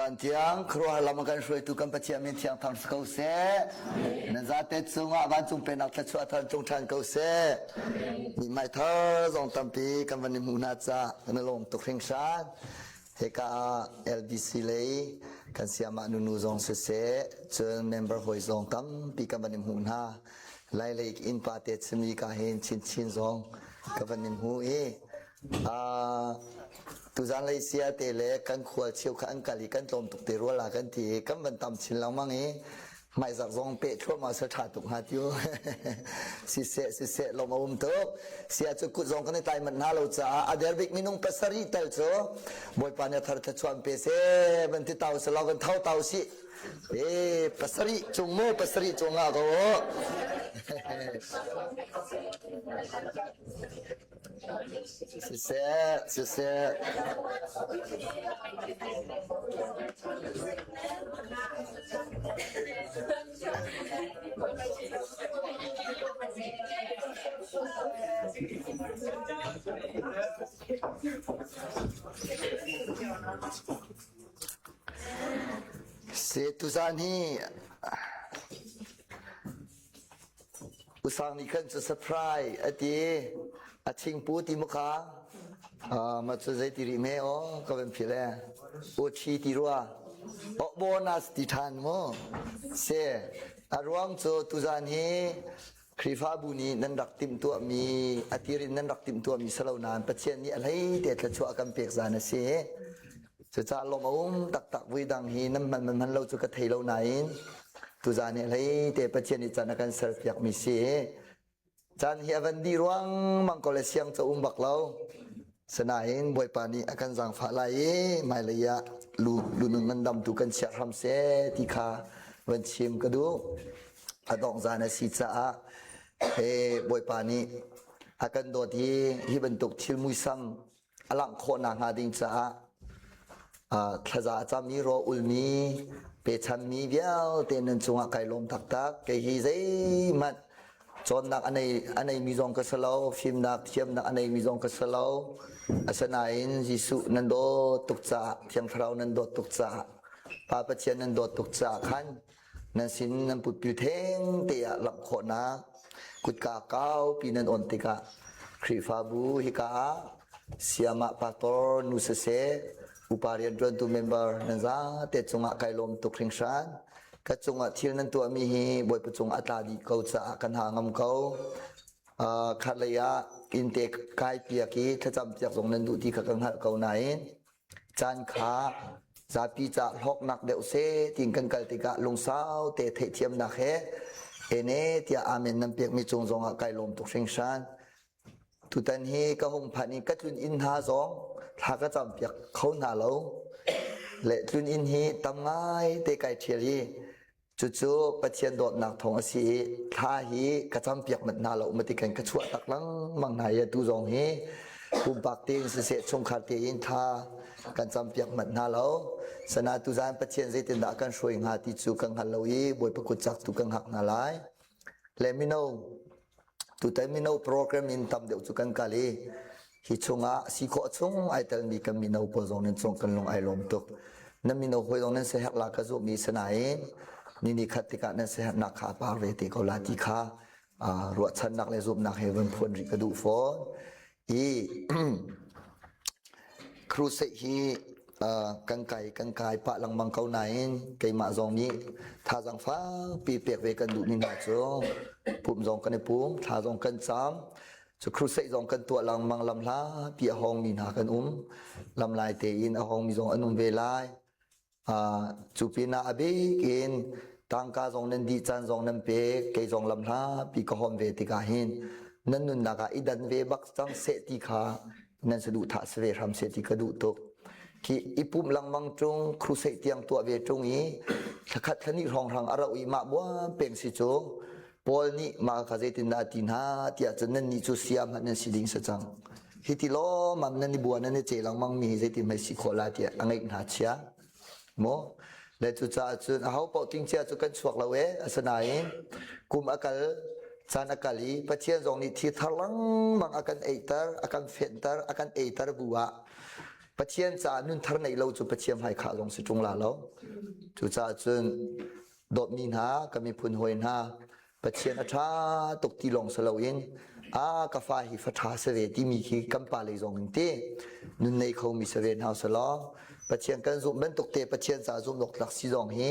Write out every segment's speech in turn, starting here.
Tuzan tiang khuaruahhar lam a kan hruaitu kan Pathian min thiang thang si ko seh. Nan zate cungah vancung pennak thluachuah thar tlung ṭhan ko seh. Mithmai thar zong tampi kan van i hmuh hna caah kan i lawm tuk hringhran. Hika ah LBC lei kan siamah nunu zong siseh, cun member hawi zong tampi kan van i hmuh hna. Lailei innpa te chimi ka hin chinchin zong ka van i hmu i Tuzan lei sia te le kan khual cheu kha an kal i kan tlawm tuk te rua la kan ti i kan van tam chin lengmang i hmaizarh zong peh thluahmah sal ṭha tuk hnga ti u. Siseh siseh lawm a um tuk. Sia cu kut zong kan i tlai manh hna lo caah a der bik minung pasarih tal cu Bawipa nih a thar thluachuah an pe seh van ti tau selaw van tho tau sih. E pasarih cung mu pasarih cung ah ko u. Siseh, siseh. Si tuzaan hi Usang nih khan cu surprise a ti. A thingpu ti mu kha. Ma cu zei ti rih me aw ka van philh e. Uchi ti rua. Oh bonus ti ṭhan mu. Se a ruang cu tuzan hi Khrihfabu nih nan rak timhtuahmi a tir in nan rak timhtuahmi si lo nain Pathian nih a hlei te thluachuah a kan pek zan a si. Cucaah lawm a um taktak vui dang hi nan hman man hman lo cu ka thei lo nain tuzan hi hlei te Pathian nih caan a kan serpiak mi si. Caan hi a van dih ruang mang ko le siang cu um bak lo. Sinain Bawipa nih a kan zaangfah lai i hmailei ah lu lunun ngandam tu kan chiah hram seh ti kha van chim ka duh. A dongh zan a si caah he Bawipa nih a kan dawt hi hi bantuk thil muisam a langh khawhnak hnga ding caah thlaza a cammi raw ulmi pechanmi vialte nan cungah kai lawm taktak. Kei hi zeihmanh cawnnak a nei a neimi zong ka si lo, fimnak thiamnak a neimi zong ka si lo. Asinain Jesuh nan dawt tuk caah, Thiang Thlarau nan dawt tuk caah, Pa Pathian nan dawt tuk caah khan nan sin nan putpil theng te ah langh khawhnak kutka kaupi nan on tikah Khrihfabu hika ah siamah pastor nu siseh upa rianṭuantu member nan zate cungah kai lawm tuk hringhran. Ka cungah thil nan tuahmi hi Bawipa cung a tla dih ko caah kan ha ngam ko. Uh, khatlei ah innte kai piak i thlacam piak zong nan duh ti kha ka hngalh ko nain Caan kha zapi ca hlawknak deuh seh tiin kan kal tikah lungsau te theihthiamnak he ene tiah amen nan pekmi cung zongah kai lawm tuk hringhran. Tutan hi ka hung phanh i ka tlun inn hna zong thla ka campiak kho hna lo. Le tlun inn hi tam ngai te kai ṭhial i Cucu Pathian dawtnak thawng a si i thla hi ka campiak manh hna lo mati kan ka chuah tak lengmang hna i atu zong hi pumpak tein siseh chungkhar tein thla kan campiak manh hna lo. Sana tuzan Pathian zeitindah kan hruai hnga ti cu ka hngal lo i Bawipa kut cak tu ka hngak hna lai. Le mino Tutan mino program in tam deuh cu kan kal i hi chungah si khawh chung ai telmi kan mino pawl zong nan cung kan lung ai lawm tuk. Nan mino hawi zong nan siaherh la ka zumhmi sinain ni ni khat tikah nan siaherhnak kha a par ve te ko la ti kha ruahchannak le zumhnak he van phuan rih ka duh fawn. I crusade hi kan kai kan kai pah lengmang ko nain keimah zong nih thazaang fakpi pek ve kan duhmi hna cu pum zong kan i pum thla zong kan cam cu crusade zong kan tuah lengmang lam hlapi a hawngmi hna kan um lam lai tein a hawngmi zong an um ve lai Cu pinah a bik in tangka zong nan dih caan zong nan pek, kei zong lam hlapi ka hawm ve tikah hin nan nunnak ah i dan ve bak cang seh ti kha nan saduhthah si ve hram seh ti ka duh tuk. Khi i pumh lengmang ṭung, crusade tiang tuah ve ṭung i thlakhat thlahnih hrawnghrang a rauh i mah buan peng si cu Paul nih mah kha zeitindah a ti hna tiah cun nannih cu sia hmanh nan si ding si cang. Hi ti lawmmam nan i bua nan i ce lengmang mi hi zeitin hmai si khawh la tiah a ngeih hna chia. Maw? Le cucaah cun aho paoh tingcia cu kan chuak lo e asinain kum a kal caan a kal i Pathian zong nih thi thar lengmang a kan eiter a kan fenhter a kan eiter bu ah. Pathian caah nunthar neih lo cu Pathian hmai khah zong si ṭung la lo. Cucaah cun dawtmi hna, ka miphun hawi hna, Pathian a ṭha tuk ti lawng si loin a ka fa hi fa ṭha si ve timi khi kan pa lei zong in ti nun nei khomi si ve hna selaw Pathian kan zumh bantuk te Pathian ca zumh awk tlak si zong hi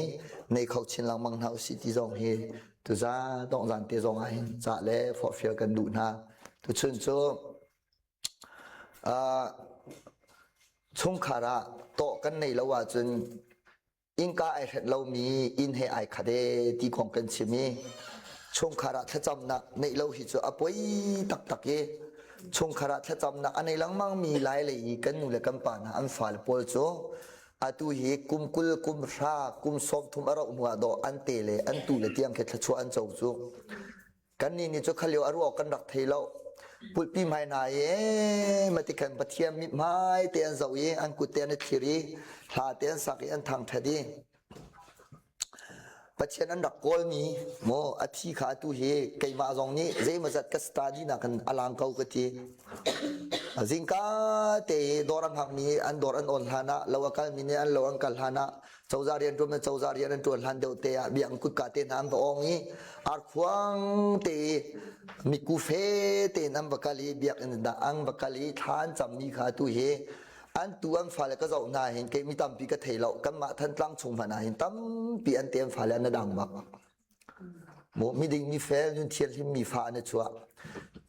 nei kho chin lengmang hna usih ti zong hi tuzan donghzan te zong ah hin ca le forhfial kan duh hna. Tuchun cu uh, chungkhar ah tawh kan nei lo ahcun innka ai hret lomi inn he ai khat e ti kong kan chim i chungkhar ah thlacamnak neih lo hi cu a poi taktak i chungkhar ah thlacamnak a nei lengmang mi lai lei i kan nu le kan pa hna an fale pawl cu atu hi kum 20 kum 10 kum 30 a rauh hnu ah dawh an te le an tu le tiang khi thluachuah an co cu. Kannih nih cu kha lio a ruah kan rak thei lo. Pulpi hmai hna i mati khan Pathian mithmai te an zoh i an kut te an i thlir i hla te an sak i an thangṭhat i Pathian an rak kawlmi maw a thi kha atu hi keimah zong nih zeimawzat ka study nak in a lang ko ka ti. Zingka te i dawr a hngakmi an dawr an on hlan ah lo a kalmi nih an lo an kal hlan ah cozah rian ṭuan cozah rian an ṭuan hlan deuh te ah biakinn kutka te hna an va ong i arkhuang te i miku fe tein an va kal i biakinn dah an va kal i thla an cammi kha tu hi an tu an fale ka zoh hna hin kei mi tampi ka thei lo kanmah Thantlang chung hmanh ah hin tampi an te an fale an dang bak. Maw miding mifel nun thianghlim mi fa an i chuah.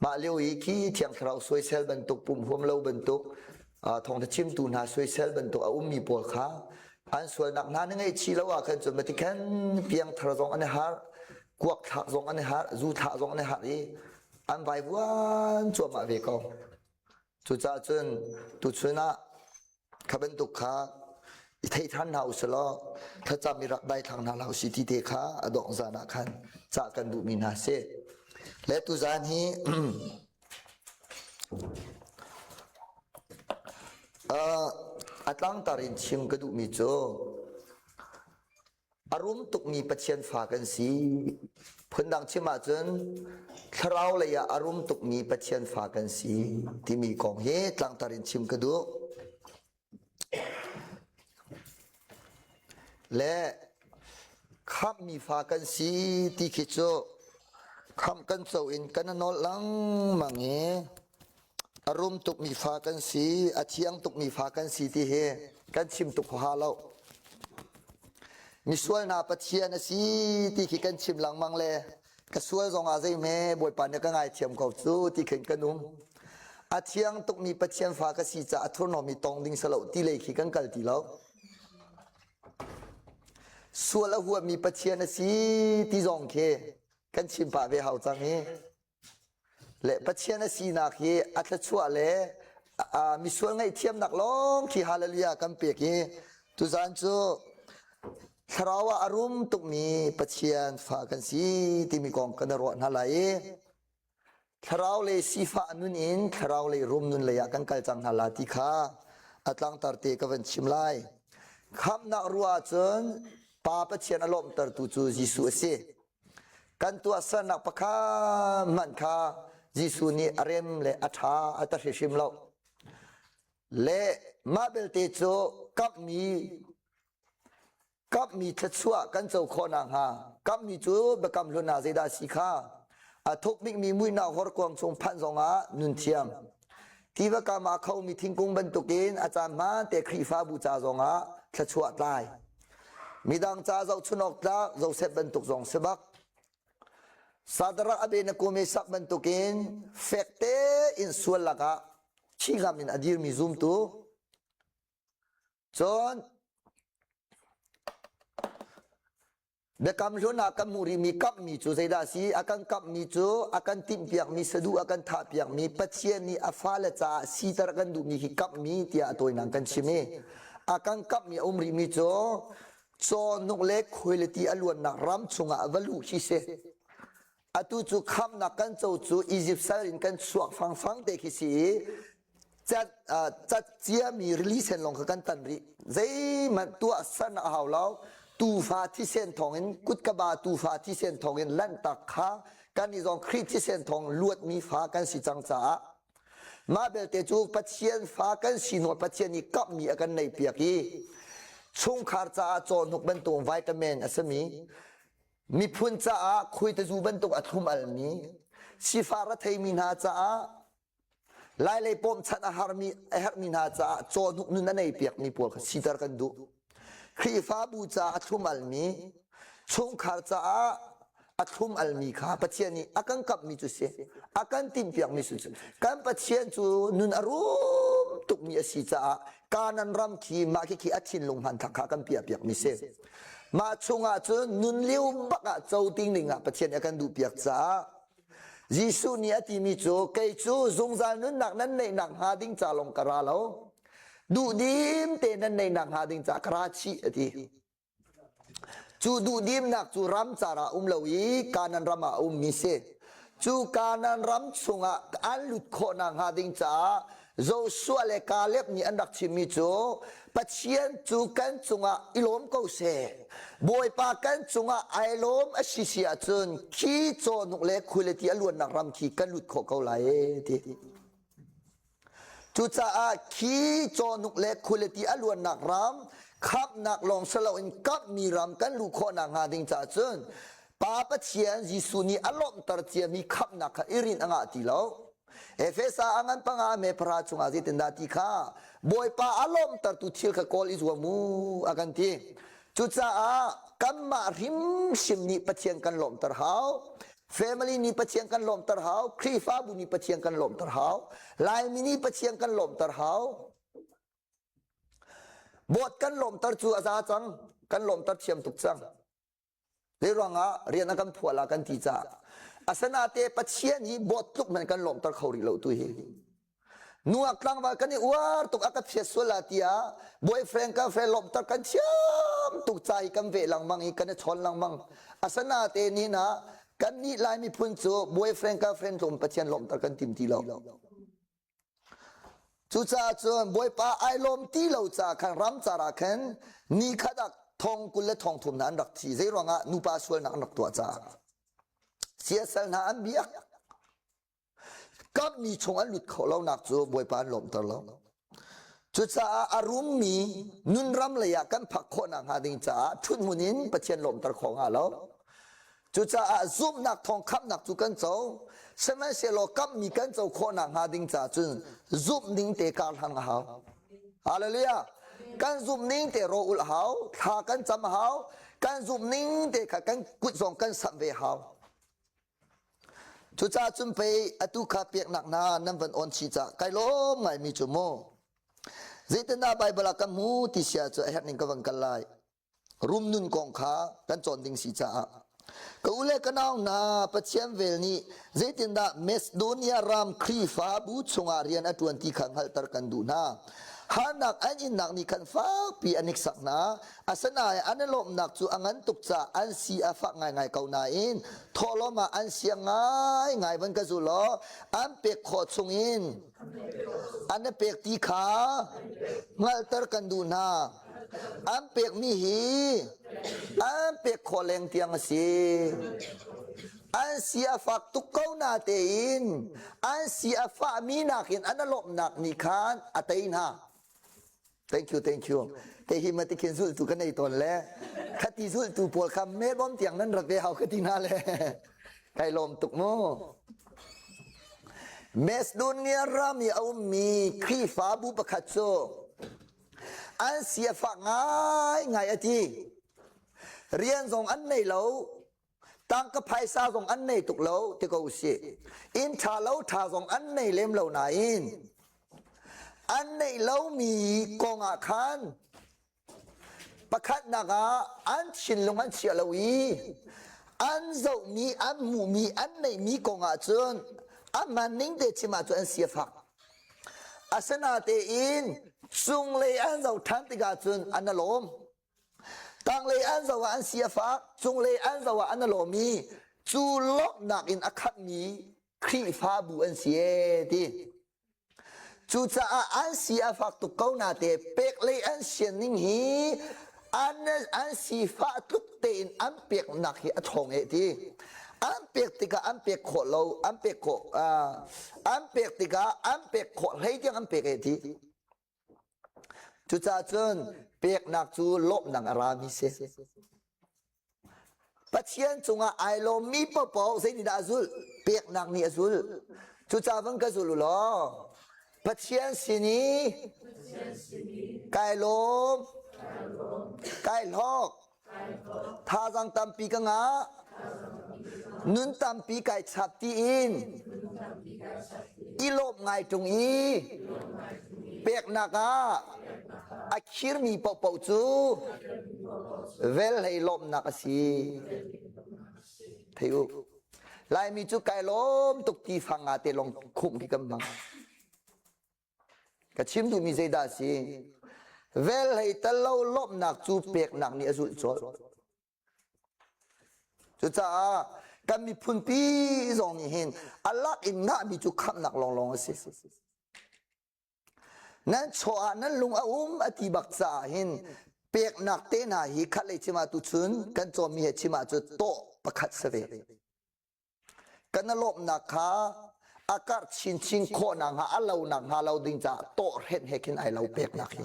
Mah lio i khi Thiang Thlarau soisel bantuk pum huam lo bantuk thawngtha chimtu hna soisel bantuk a ummi pawl kha an sualnak hna na ngaihchih lo ah khan cun matikhan piangthar zong an i harh, kuak thlak zong an i harh, zu thlah zong an i harh i an vaivuan cuahmah ve ko. Cucaah cun tuchun ah kha bantuk kha i thei ṭhan hna usih law thlacam i rak daithlang hna hlah usih ti te kha a dongh zan ah khan cah kan duhmi hna si. Le tuzan hi a tlangtar in chim ka duhmi cu A rum tukmi Pathian fa kan si. Phundang chim ahcun thlarau lei ah a rum tukmi Pathian fa kan si timi kong hi tlangtar in chim ka duh. Le khamhmi fa kan si ti khi cu khamh kan co in kan nawl lengmang i a rum tukmi fa kan si, a thiang tukmi fa kan si ti hi kan chim tuk huaha lo. Misual hna Pathian a si ti khi kan chim lengmang le ka sual zongah zeihme Bawipa nih ka ngaithiam ko cu ti khin kan um. A thiang tukmi Pathian fa ka si caah a thurhnawmmi tong ding si lo ti lei khi kan kal ti lo. Sual a huami Pathian a si ti zong khi kan chim pah ve hau cang hi. Le Pathian a sinak hi a thluachuah le misual ngaihthiamnak lawng khi hallelujah kan pek i tuzan cu thlarau ah a rum tukmi Pathian fa kan si timi kong kan i ruah hna lai i thlarau le sifah nun in thlarau lei rum nun lei ah kan kal cang hna la ti kha a tlangtar te ka van chim lai. Khamhnak ruah ahcun Pa Pathian a lawmhtertu cu Jesuh a si. Kan tuahsernak pakhat hmanh kha Jesuh nih a rem le a ṭha a ta hrihrim lo. Le mah belte cu kamhmi kamhmi thluachuah kan co khawh nakhnga kamhmi cu biakam hlun ah zeidah a si kha a thuk bikmi muihnak horkuang chung phanh zongah nun thiam. Tiva kam ah khomi thingkung bantukin a caan hmaan te Khrihfabu ca zongah thluachuah tlai. Midang ca zohchun awk tlak Joseph bantuk zong si bak. Sadarak Abednego Mesak bantukin fek tein sual lakah thihngam in a dirmi zumtu. Cun Biakam hlun ah kan hmuh rihmi kamhmi cu zeidah a si? A kan kamhmi cu a kan timhpiakmi saduh a kan thahpiakmi Pathian nih a fale caah siter a kan duhmi hi kamhmi tiah a tawinak kan chim i a kan kamhmi a um rihmi cu cawhnuk le khuailiti a luannak ram chungah va luh khi si. Atu cu khamnak kan co cu Izipt sal in kan chuak fangfang te khi si i cat cat ciami rili sen lawng kha kan tan rih. Zeihmanh tuah san a hau lo. Tuufa thisen thawngin kutkaba tuufa thisen thawngin lanhtak kha kan i zong Khrih thisen thawng luatmi fa kan si cang caah. Mah belte cu Pathian fa kan si hnuah Pathian nih kamhmi a kan neihpiak i chungkhar caah cawhnuk bantuk vitamin a simi miphun caah khuaitazu bantuk a thlum almi sifah retheimi hna caah Lailei pawmchanh a harmi a herhmi hna caah cawhnuk nun a nei piakmi pawl kha siter kan duh. Khrihfabu caah a thlum almi, chungkhar caah a thlum almi kha Pathian nih a kan kamhmi cu si, a kan timhpiakmi cu si. Kan Pathian cu nun a rum tukmi a si caah Kanan ram khi mah khi a thinlung hmanthlak kha kan piahpiakmi si. Mah chungah cun nun lio bak ah co ding ding ah Pathian nih a kan duhpiak caah Jesuh nih a timi cu kei cu zungzal nunnak nan neihnak hnga ding ca lawng ka ra lo. Duhdim te nan neihnak hnga ding ca ka ra chih a ti. Cu duhdimnak cu ram car ah um lo i Kanan ram ah a ummi si. Cu Kanan ram chungah an lut khawhnak hnga ding caah Joshua le Caleb nih an rak chimmi cu Pathian cu kan cungah i lawm ko seh. Bawipa kan cungah ai lawm a si si ahcun khi cawhnuk le khualeti a luannak ram khi kan lut khawh ko lai e ti. Cucaah khi cawhnuk le khualeti a luannak ram khamhnak lawng si loin kamhmi ram kan luh khawhnak hnga ding caah cun Pa Pathian Jesuh nih a lawmhter ciami khamhnak kha i rinh a ngah ti lo. Efesa a ngan panga me para chungah zeitindah ti kha Bawipa a lawmhtertu thil kha kawl i zuam u a kan ti. Cucaah kanmah hrimhrim nih Pathian kan lawmhter hau. Family nih Pathian kan lawmhter hau. Khrihfabu nih Pathian kan lawmhter hau. Laimi nih Pathian kan lawmhter hau. Bawt kan lawmhter cu a za cang. Kan lawmhter thiam tuk cang. Zei ruangah rian a kan phuah la kan ti caah. Asanate Pathian hi bawt tluk man kan lawmter kho rih lo tu hi. Nuak tlangval kan i uar tuk a ka phiat sual la tiah boyfriend girlfriend lawmter kan thiam tuk ca hi kan veh lengmang i kan i chawn lengmang. Asanate ni na kan nih Lai miphun cu boyfriend girlfriend tlawm Pathian lawmter kan tim ti lo. Cucaah cun Bawipa ai lawm ti lo caah khan ramcar ah khan ni khat ah thong 20 le thong thum hna an rak thi. Zei ruangah nupa sualnak an rak tuah caah. Siasal hna an biak. Kamhmi chung an lut kho lonak cu Bawipa an lawmter lo. Cucaah a rummi nunram lei ah kan phak khawhnak hnga ding caah ṭhuthmun in Pathian lawmter khawh hnga lo. Cucaah zumhnak thawng khamhnak cu kan co. Sihmanhsehlaw kamhmi kan co khawhnak hnga ding caah cun zumh ning te kar hlang a hau. Hallelujah. Kan zumh ning te ro ulh hau, thla kan cam hau, kan zumh ning te kha kan kut zong kan samh ve hau. Cucaah cun pei atu kha peknak hna nan van on chih cah kai lawm ngaimi cu mu. Zeitindah Baibal ah kan hmu ti sia cu a herh ning ka van kal lai. Rum nun kong kha kan cawn ding si caah. Ka u le ka nau hna Pathian vel nih zeitindah Macedonia ram Khrihfabu chungah rian a ṭuan ti kha hngalhter kan duh hna. Harnak an innak nih khan fakpi an hniksak hna. Asinain an i lawmhnak cu a ngan tuk caah an si a fak ngaingai ko nain thawhlawm ah an siang ngaingai van ka zul law an pek khawh chungin an i pek ti kha hngalhter kan duh hna. An pekmi hi an pek khawh leng tiang a si. An si a fak tuk ko na tein an si a fahmi nakin an i lawmhnak nih khan a tei hna. Thank you, thank you. Te hi ma tikhin zultu ka nei tawn le khati zultu pawl kha me bom tiang nan rat ve hau ka ti hna le kai lawm tuk mu. Macedonia ram i a ummi Khrihfabu pakhat cu an si a fak ngaingai a ti. Rian zong an nei lo, tangka phaisa zong an nei tuk lo ti ko usih. Inn ṭha lo ṭha zong an nei lem lo nain an neih lomi kong ah khan pakhatnak ah an thinlung an chia lo i an zohmi an hmuhmi an neihmi kong ah cun a man ning te chim ahcun an si a fak. Asinatein cunglei an zoh ṭhan tikah cun an a lawm. Tanglei an zoh ah an si a fak, cunglei an zoh ah an a lawm i cu lawmhnak in a khatmi Khrihfabu an si ee ti. Cucaah an si a fak tuk ko na te peklei an sian ning hi an an sifah tluk tein an peknak hi a ṭhawng eh ti. An pek tikah an pek khawh lo, an pek khawh, an pek tikah an pek khawh hlei tiang an pek e ti. Cucaah cun peknak cu lawmhnak a rami si. Pathian cungah ai lawmmi paohpaoh zeitindah a zulh? Peknak nih a zulh. Cucaah van ka zul u law Pathian sin i kai lawm, kai hlawk, Thazaang tampi ka ngah. Nun tampi kai chap tiin i lawmh ngai ṭung i peknak ah a khirmi paohpaoh cu velhlei lawmhnak a si. Thei u. Laimi cu kai lawm tuk ti fang nga te lawng khumh khi kan hmang. Ka chim duhmi zeidah a si? Velhlei tal lo lawmhnak cu peknak nih a zulh colh. Cucaah kan miphunpi zong nih hin a lak in ngahmi cu khamhnak lawnglawng a si. Nan chaw ah nan lung a um a ti bak caah hin peknak te hna hi khatlei chim ah tuchun kan cawmmi he chim ah cu tawh pakhat si ve. Kan lawmhnak kha a karh chinchin khawh nakhnga a lo nakhnga lo ding caah tawhhrenh he khin ai lo peknak hi.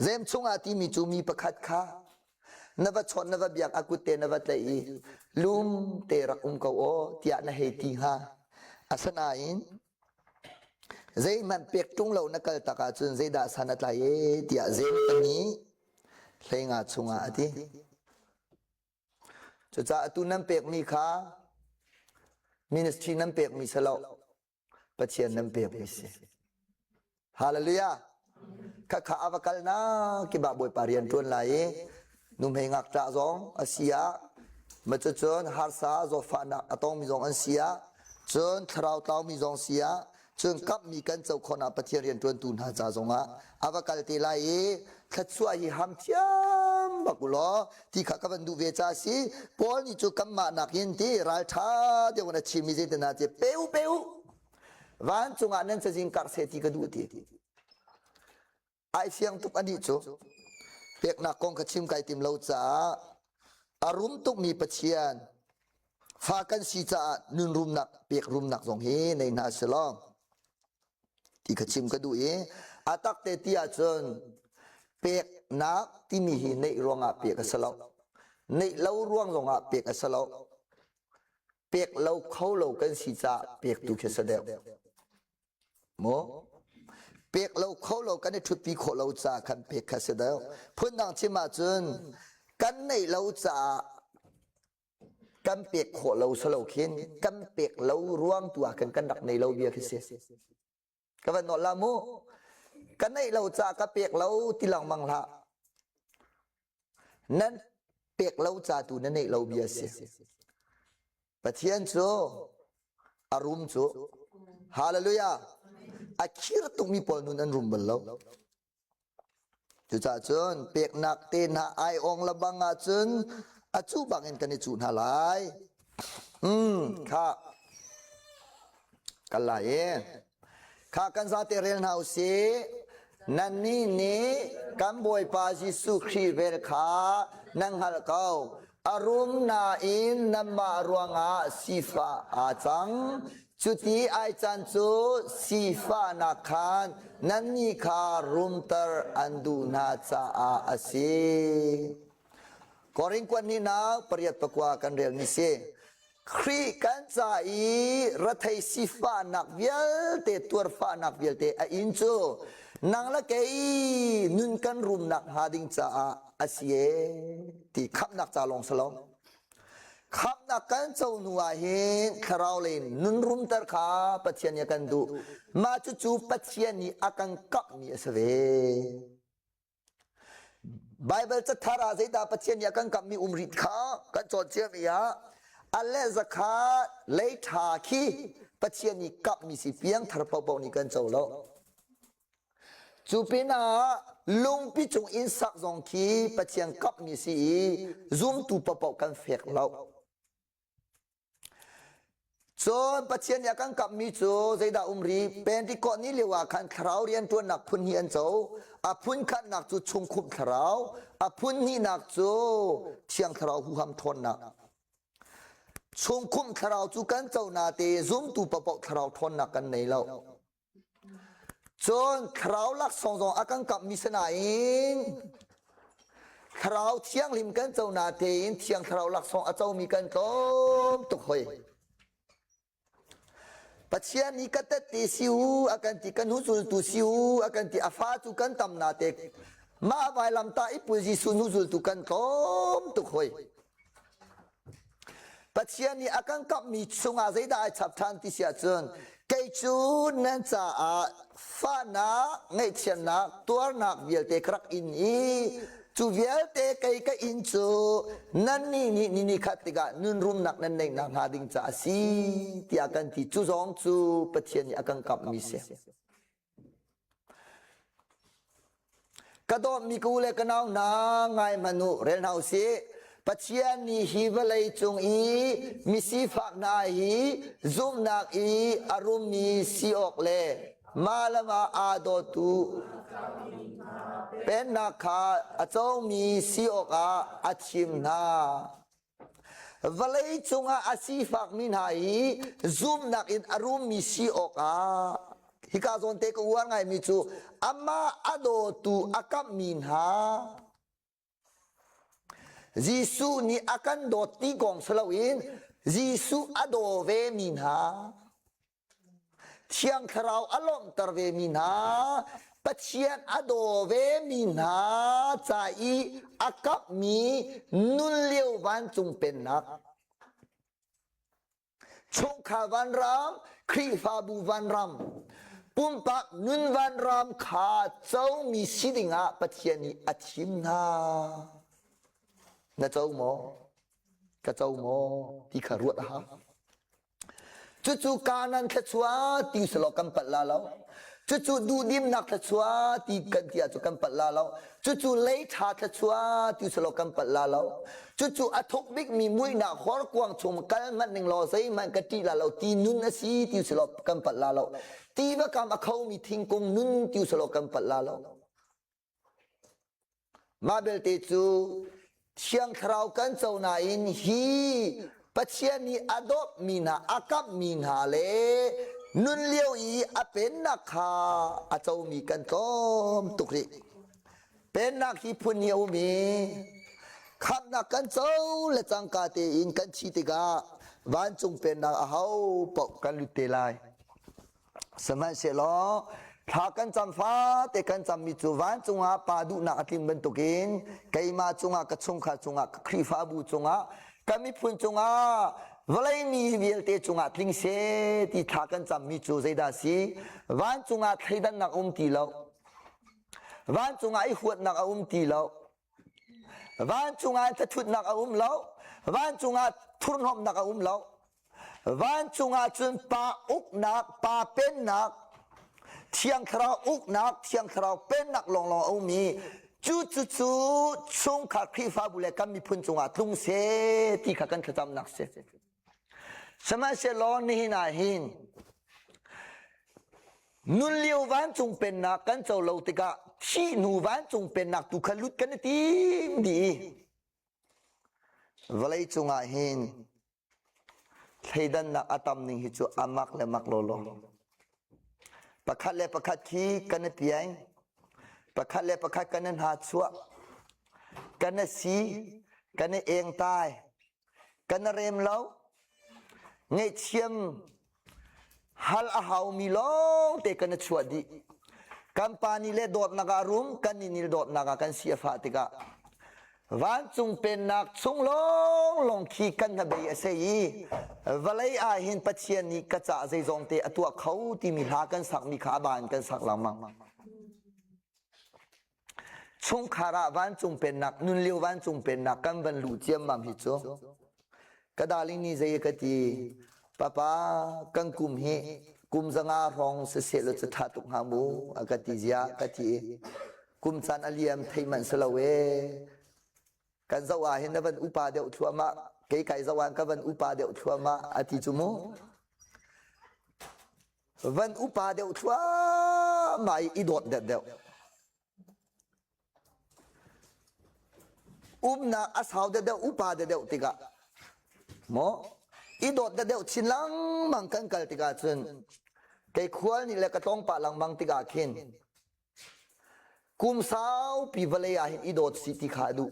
Zem chungah timi cu mi pakhat kha na va chawnh na va biak a kut te na va tlaih i lum te rak um ko aw tiah na hei ti hnga. Asinain zeihmanh pek ṭung lo na kal tak ahcun zeidah san a tlai e tiah zem pahnih hleinga chungah a ti. Cucaah atu nan pekmi kha ministry nan pekmi si lo, Pathian nan pekmi si. Hallelujah. Khakha a va kal na kibah Bawipa rian ṭuan lai i nuhmei ngakṭah zong a si ah ma cucun harsa zawtfahnak a tongmi zong an si ah cun thlarau tlaumi zong si ah Cun kamhmi kan co khawhnak Pathian rianṭuantu hna ca zongah a va kal te lai i thluachuah hi ham thiam bak u law ti kha ka van duh ve ca si. Paul nih cu kanmah nakin ti ralṭha deuh in a chimmi zeitin ah ti pe u pe u vancung ah nan cazin karh seh ti ka duh ti. Ai fiang tuk anih cu. Peknak kong kha chim kai tim lo caah a rum tukmi Pathian fa kan si caah nun rumnak pek rumnak zong hi nei hna selaw ti kha chim ka duh i a tak te ti ahcun peknak timi hi neih ruangah pek a si lo neih lo ruang zongah pek a si lo pek lo kho lo kan si caah pek tu khi si deuh Maw? Pek lo kho lo kan i ṭhutpi khawh lo caah khan pek kha si deuh. Phundang chim ahcun kan neih lo caah kan pek khawh lo si lo khin kan pek lo ruang tu ah khan kan rak nei lo bia khi si. Ka van nawl la mu. Ka neih lo caah ka pek lo ti lengmang hlah. Nan pek lo ca tu na neih lo bia si. Pathian cu a rum cu hallelujah a khir tukmi pawl nun an rum bal lo. Cucaah cun peknak te hna ai ong le bang ahcun a cu bangin kan i cuh hna lai. Kha kal lai e. Kha kan zate rel hna usih. Nannih nih kan Bawipa Jesuh Khrih vel kha nan hngalh ko. A rum nain nanmah ruangah sifah aa cang. Cuti ai can cu sifahnak khan nannih kha rumter an duh hna caah a si. Korin kuat hnihnak pariat pakua kan relmi si. Khrih kan ca i rethei sifahnak vialte tuarfahnak vialte a in cu nang le kei nun kan rumnak hnga ding caah a si e ti khamhnak ca lawng si lo. Khamhnak kan co hnu ah hin thlarau lei nun rumter kha Pathian nih a kan duh. Mah cucu Pathian nih a kan kamhmi a si ve. Baibal cathar ah zeidah Pathian nih a kan kamhmi um rih kha kan cawn ciami ah a le zakha lei ṭha khi Pathian nih kamhmi si piangthar paohpaoh nih kan co lo. Cu pinah lungpi cung inn sak zong khi Pathian kamhmi si i zumtu paohpaoh kan fek lo. Cun Pathian nih a kan kamhmi cu zeidah um rih? Pentikot ni lio ah khan thlarau rianṭuannak phun hnih an co. A phun khatnak cu chungkhumh thlarau, a phun hnihnak cu Thiang Thlarau huham ṭhawnnak. Chungkhumh thlarau cu kan co nate zumtu paohpaoh thlarau ṭhawnnak kan nei lo. Cun thlarau laksawng zong a kan kamhmi si nain thlarau thianghlim kan co natein thiang thlarau laksawng a comi kan tlawm tuk hoi. Pathian nih ka tette si u a kan ti, ka hnuzultu si u a kan ti, a fa cu kan tam nate mah vailamtah i pul Jesuh hnuzultu kan tlawm tuk hoi. Pathian nih a kan kamhmi chungah zeidah ai chap ṭhan ti si ahcun kei cu nan caah fahnak, ngaihchiatnak, tuarnak vialte ka rak in i cu vialte kei ka inn cu nannih nih ni ni khat tikah nun rumnak nan neih nakhnga ding caah a si tiah kan ti. Cu zong cu Pathian nih a kan kamhmi si. Ka dawtmi ka u le ka nau hna, ngai hmanh u, rel hna u sih. Pathian nih hi vawlei cung i misifak hna hi zumhnak i a rummi si awk le mah le mah aa dawtu pennak kha a comi si awkah a thim hna. Vawlei cungah a sifakmi hna hi zumhnak in a rummi si awkah hika zawn te ka uar ngaimi cu amah a dawtu a kamhmi hna Jesuh nih a kan dawt ti kong si loin Jesuh a daw vemi hna Thiang Thlarau a lawmhter vemi hna, Pathian a daw vemi hna ca i a kapmi nun lio vancung pennak. Chungkhar vanram, Khrihfabu vanram, pumpak nun vanram kha comi si dingah Pathian nih a thim hna. Na co maw? Ka co maw? Ti kha ruat a hau. Cucu Kanan thluachuah ti selaw kan palh la lo. Cucu duhdimnak thluachuah ti kan ti ahcun kan palh la lo. Cucu lei ṭha thluachuah ti selaw kan palh la lo. Cucu a thuk bikmi muihnak horkuang chung kal hmanh ning law zeihmanh ka ṭih la lo ti nun a si ti selaw kan palh la lo. Tiva kam a khomi thingkung nun ti selaw kan palh la lo. Mah belte cu Thiang Thlarau kan co nain hi Pathian nih a dawtmi hna, a kamhmi hna le nun lio i a pennak kha a comi kan tlawm tuk rih. Pennak hi phun hi a um i khamhnak kan co le cangka tein kan thi tikah vancung pennak a ho paoh kan lut te lai. Sihmanhsehlaw thla kan cam fate kan cammi cu vancung ah pa duhnak a tlin bantukin keimah cungah ka chungkhar cungah ka Khrihfabu cungah ka miphun cungah vawlei mi vialte cungah tling seh ti thla kan cammi cu zeidah a si? Vancung ah thleidannak a um ti lo. Vancung ah i huatnak a um ti lo. Vancung ah thathutnak a um lo. Vancung ah thurhnawmhnak a um lo. Vancung ah cun Pa uknak, Pa pennak, Thiang Thlarau uknak, Thiang Thlarau pennak lawnglawng a um i cu cu cu chungkhar Khrihfabu le kan miphun cungah tlung seh ti kha kan thlacamnak si. Sihmanhsehlaw nihin ah hin nun lio vancung pennak kan co lo tikah thih hnu vancung pennak tu kha lut kan i tim dih i vawlei cungah hin Thleidannak a tam ning hi cu a mak le mak lawlaw. Pakhat le pakhat khi kan i piai. Pakhat le pakhat kan i hna chuah. Kan i si, kan i engtai, kan i rem lo. Ngaihchiam hal a haumi lawngte kan i chuah dih. Kan pa nih le dawtnak ah a rum, kan nih nih dawtnak ah kan si a fah tikah vancung pennak chung lawnglawng khi kan hnabei a si i vawlei ah hin Pathian nih ka cah zeizong te a tuah kho timi hla kan sakmi kha a ba in kan sak lengmang. Chungkhar ah vancung pennak, nun lio vancung pennak kan van luh ciammam hi cu ka darling nih zei a ka ti papa kan kum hi kum 500 hrawng siseh law cu ṭha tuk hnga mu a ka ti zia ka ti i kum caan a liam theih manh si lo ee kan zoh ah hin na van upa deuh thluahmah kei kai zoh ah ka van upa deuh thluahmah a ti cu mu van upa deuh thluahmah i i dawt deuh deuh umnak a sau deuh deuh upa deuh deuh tikah maw? I dawt da deuh chin lengmang kan kal tikah cun kei khual nih le ka tlawng pah lengmang tikah khin kum saupi vawlei ah hin i dawt si ti kha a duh.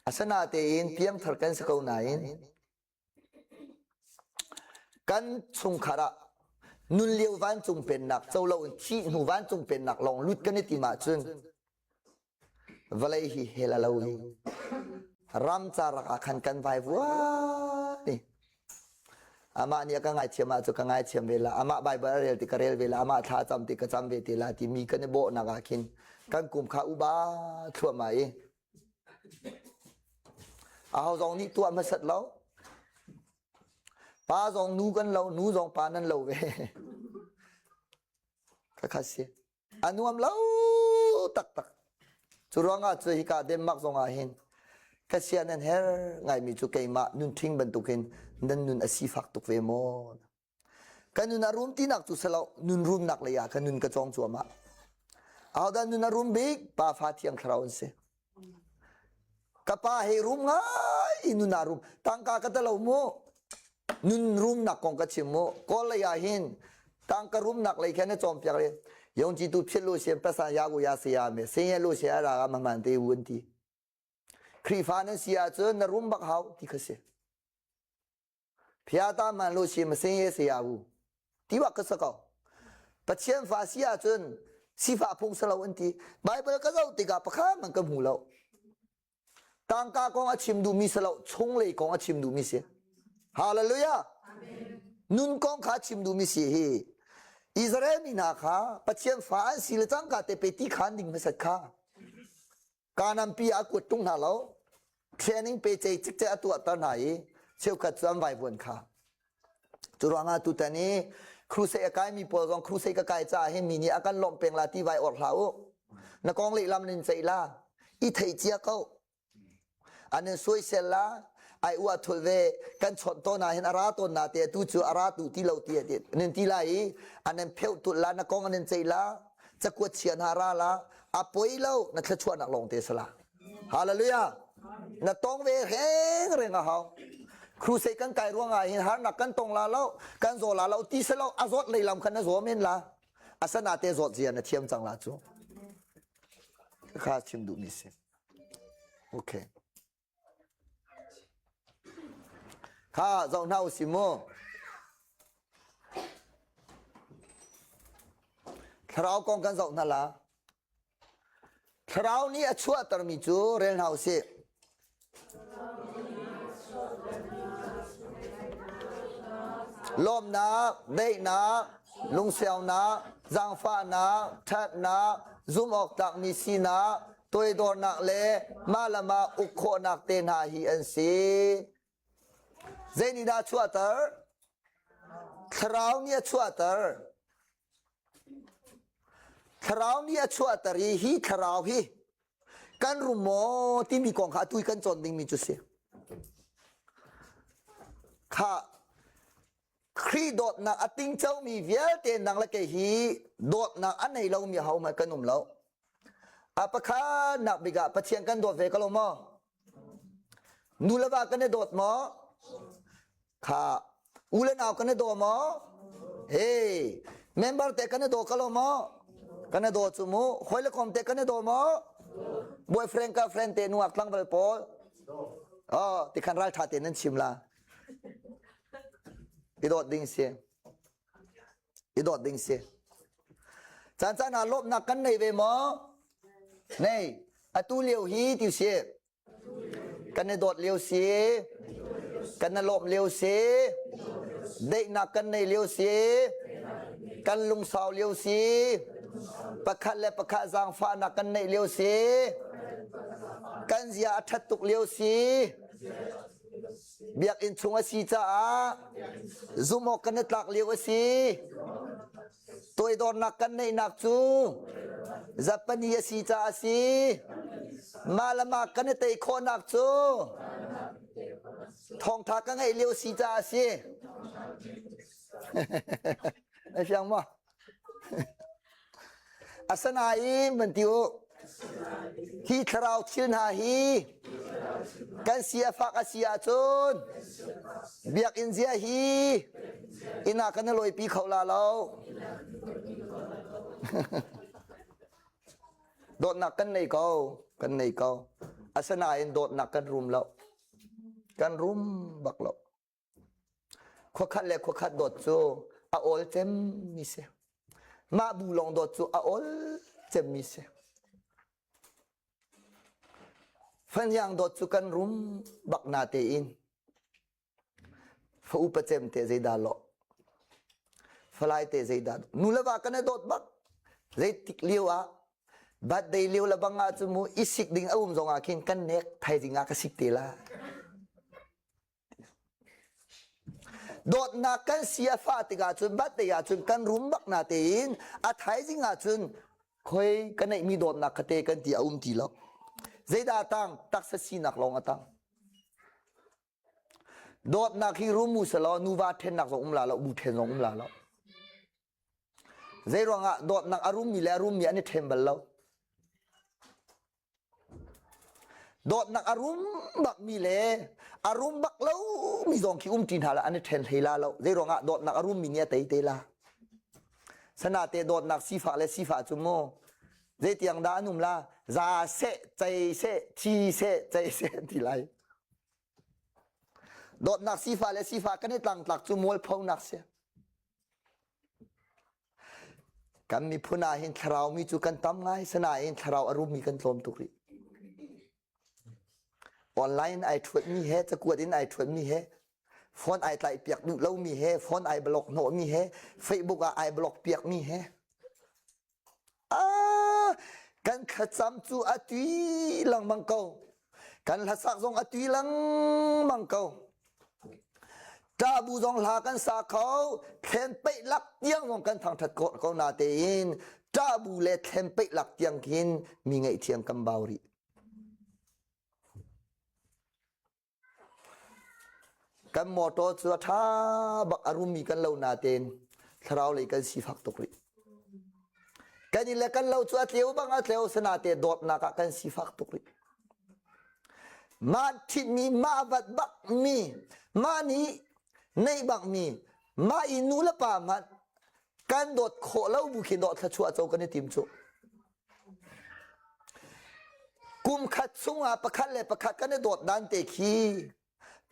Asinatein piangthar kan si ko nain kan chungkhar ah nun lio vancung pennak co loin thih hnu vancung pennak lawng lut kan i tim ahcun vawlei hi hell a lo i ram carak ah khan kan vai vuan i amah nih a ka ngaithiam ahcun ka ngaithiam ve la amah Bible a rel ti ka rel ve la amah thla a cam ti ka cam ve te la timi kan i bawhnak ah khin kan kum kha uba thluahmah i Aho zong nih tuah hmasat lo. Pa zong nu kan lo, nu zong pa nan lo ve. Khakha si. A nuam lo taktak. Cu ruangah cu hika Denmark zong ah hin ka sia nan her ngaimi cu keimah nun ṭhing bantukin nan nun a sifak tuk ve maw? Ka nun a rum tinak cu silo nun rumnak lei ah ka nun ka cawng cuahmah. Ahodah nun a rum bik? Pa fa thiang thlarau an si. Ka pa he rum ngai i nun a rum. Tangka ka talo mu. Nun rumnak kong ka chim mu. Kawl lei ah hin tangka rumnak lei khan na cawmpiak le yong ji tu phit lu sian pasan ya gu ya se ya me se ye lu se ra ga ma man te wun ti. Khrihfa nan si ahcun na rum bak hau ti kha si. Phiata man lu si masin ye saya u. Tiwa ka sa ko. Pathian fa si ahcun sifah phung salo an ti. Bible ka zoh tikah pakhat man ka hmu lo. Tangka kong a chim duhmi salo, chunglei kong a chim duhmi si. Hallelujah. Nun kong kha chim duhmi si hi. Israel mi hna kha Pathian fa an si le cangka te pe ti khan ding hmasat kha. Kanaan pi ah a kuat tung hna lo. Training pe cei cikcek a tuahter hna i cheukhat cu an vaivuan kha. Cu ruangah tutan i crusade a kaimi pawl zong crusade ka kai caah hin mi nih a kan lawmh peng la ti vai or hlah u. Na kong lehlam nin ceih la. I theih cia ko. An in soisel la. Ai ua thul ve kan chawnh tawn ah hin a ra tawn na te tu cu a ra tu ti lo ti nin ti lai i an in pheuh tul la na kong an in ceih la cakuat chia hna ra la a poi lo na thluachuahnak lawng te sala hallelujah na tong ve reng reng a hau crusade kan kai ruang ah hin harnak kan tong la lo kan zaw la lo ti selo a zawt lei lam khan na zaw men la asana te zawt zia na thiam cang la cu kha chim duh mi si okay Kha zoh hna usih mu. Thlarau kong kan zoh hna la. Thlarau nih a chuahtermi cu rel hna usih. Lawmnak, daihnak, lungsiaunak, zaangfahnak, ṭhatnak, zumhawktlakmi sinak, toidornak le mah le mah uk khawhnak te hna hi an si. Zei nih dah a chuahter? Thlarau nih a chuahter. Thlarau nih a chuahter i hi thlarau hi kan rum maw timi kong kha atu i kan cawn dingmi cu si. Kha Khrih dawtnak a tingcomi vialte nang le kei hi dawtnak a nei lomi ahohmanh kan um lo. A pakhatnak bik ah Pathian kan dawt ve ko lo maw? Nu le va kan i dawt maw? Kha u le nau kan i daw maw? Hey, member te kan i daw ko lo maw? Kan i daw cu mu. Hawi le kom te kan i daw maw? Boyfriend girlfriend te nuak tlangval pawl. Oh, tikhan ral tha te nan chim la. I dawt ding si. I dawt ding si. Caan caan ah lawmhnak kan nei ve maw? Nei. Atu lio hi ti si. Kan i dawt lio si. Kan i lawmh lio si. Daihnak kan nei lio si. Kan lungsau lio si. Pakhat le pakhat zaangfahnak kan neih lio si. Kan zia a ṭhat tuk lio si. Biakinn chung a si caah zumh awk kan i tlak lio a si. Toidornak kan neihnak cu Japani a si caah a si. Mah le mah kan i tei khawhnak cu thawngtha ka ngeih lio si caah a si. Na fiang maw? Asinain van ti u, hi thlarau thil hna hi. Kan si a fak a si ahcun biakinn zia hi inn ah kan i lawipi kho la lo. Dawtnak kan nei ko, kan nei ko. Asinain dawtnak kan rum lo. Kan rum bak lo. Khuakhat le khuakhat dawt cu a awl cemmi si. Mah bu lawng dawt cu a awl cemmi si. Fanyang dawt cu kan rum bak na tein. Fa upa cem te zeidah lawh. Falai te zeidah nu le va kan i dawt bak. Zeitik lio ah birthday lio le bang ah cu mu i sik ding a um zong ah khin kan nek thaizing ah ka sik te la. Dawtnak kan si a fah tikah cun birthday ah cun kan rum bak na tein a thaizing ah cun khoi ka neihmi dawtnak kha te kan ti a um ti lo. Zeidah a tang? Taksa sinak lawng a tang. Dawtnak hi rum u selaw nuva ṭhennak zong um la lo, bu ṭhen zong um la lo. Zei ruangah dawtnak a rummi le a rummi an i ṭhen bal lo. Dawtnak a rum bakmi le a rum bak lomi zong khi um ṭi hna la an i ṭhen hlei la lo. Zei ruangah dawtnak a rummi nih a tei te la. Sanate dawtnak sifah le sifah cu mu zeitiang dah an um la za seh cei seh thi seh cei seh ti lai. Dawtnak sifah le sifah kan i tlangtlak cu mualphonak si. Kan miphun ah hin thlarau mi cu kan tam ngai, sinain thlarau a rummi kan tlawm tuk rih. Online ai ṭhuatmi he, cakuat in ai ṭhuatmi he, phone ai tlaih piak duh lomi he, phone ai block hnawhmi he, Facebook ah ai block piakmi he, Ah, kan thlacam cu a tui lengmang ko. Kan hlasak zong a tui lengmang ko. Ṭahbu zong hla kan sa kho, thlen peih lak tiang zong kan thangṭhat ko, ko na tein ṭahbu le thlen peih lak tiang khin mi ngaihthiam kan bau rih. Kan motor cu a ṭha bak a rummi kan lo natein thlarau lei kan sifak tuk rih. Kan inn le kan lo cu a tleu bang a tleu sanate dawtnak ah kan sifak tuk rih. Mah ṭhitmi, mah vat bakmi, mah nih neih bakmi, mah i nu le pa hmanh kan dawt khawh lo bu khi dawt thluachuah co kan i tim cu. Kum khat chungah pakhat le pakhat kan i dawt dan te khi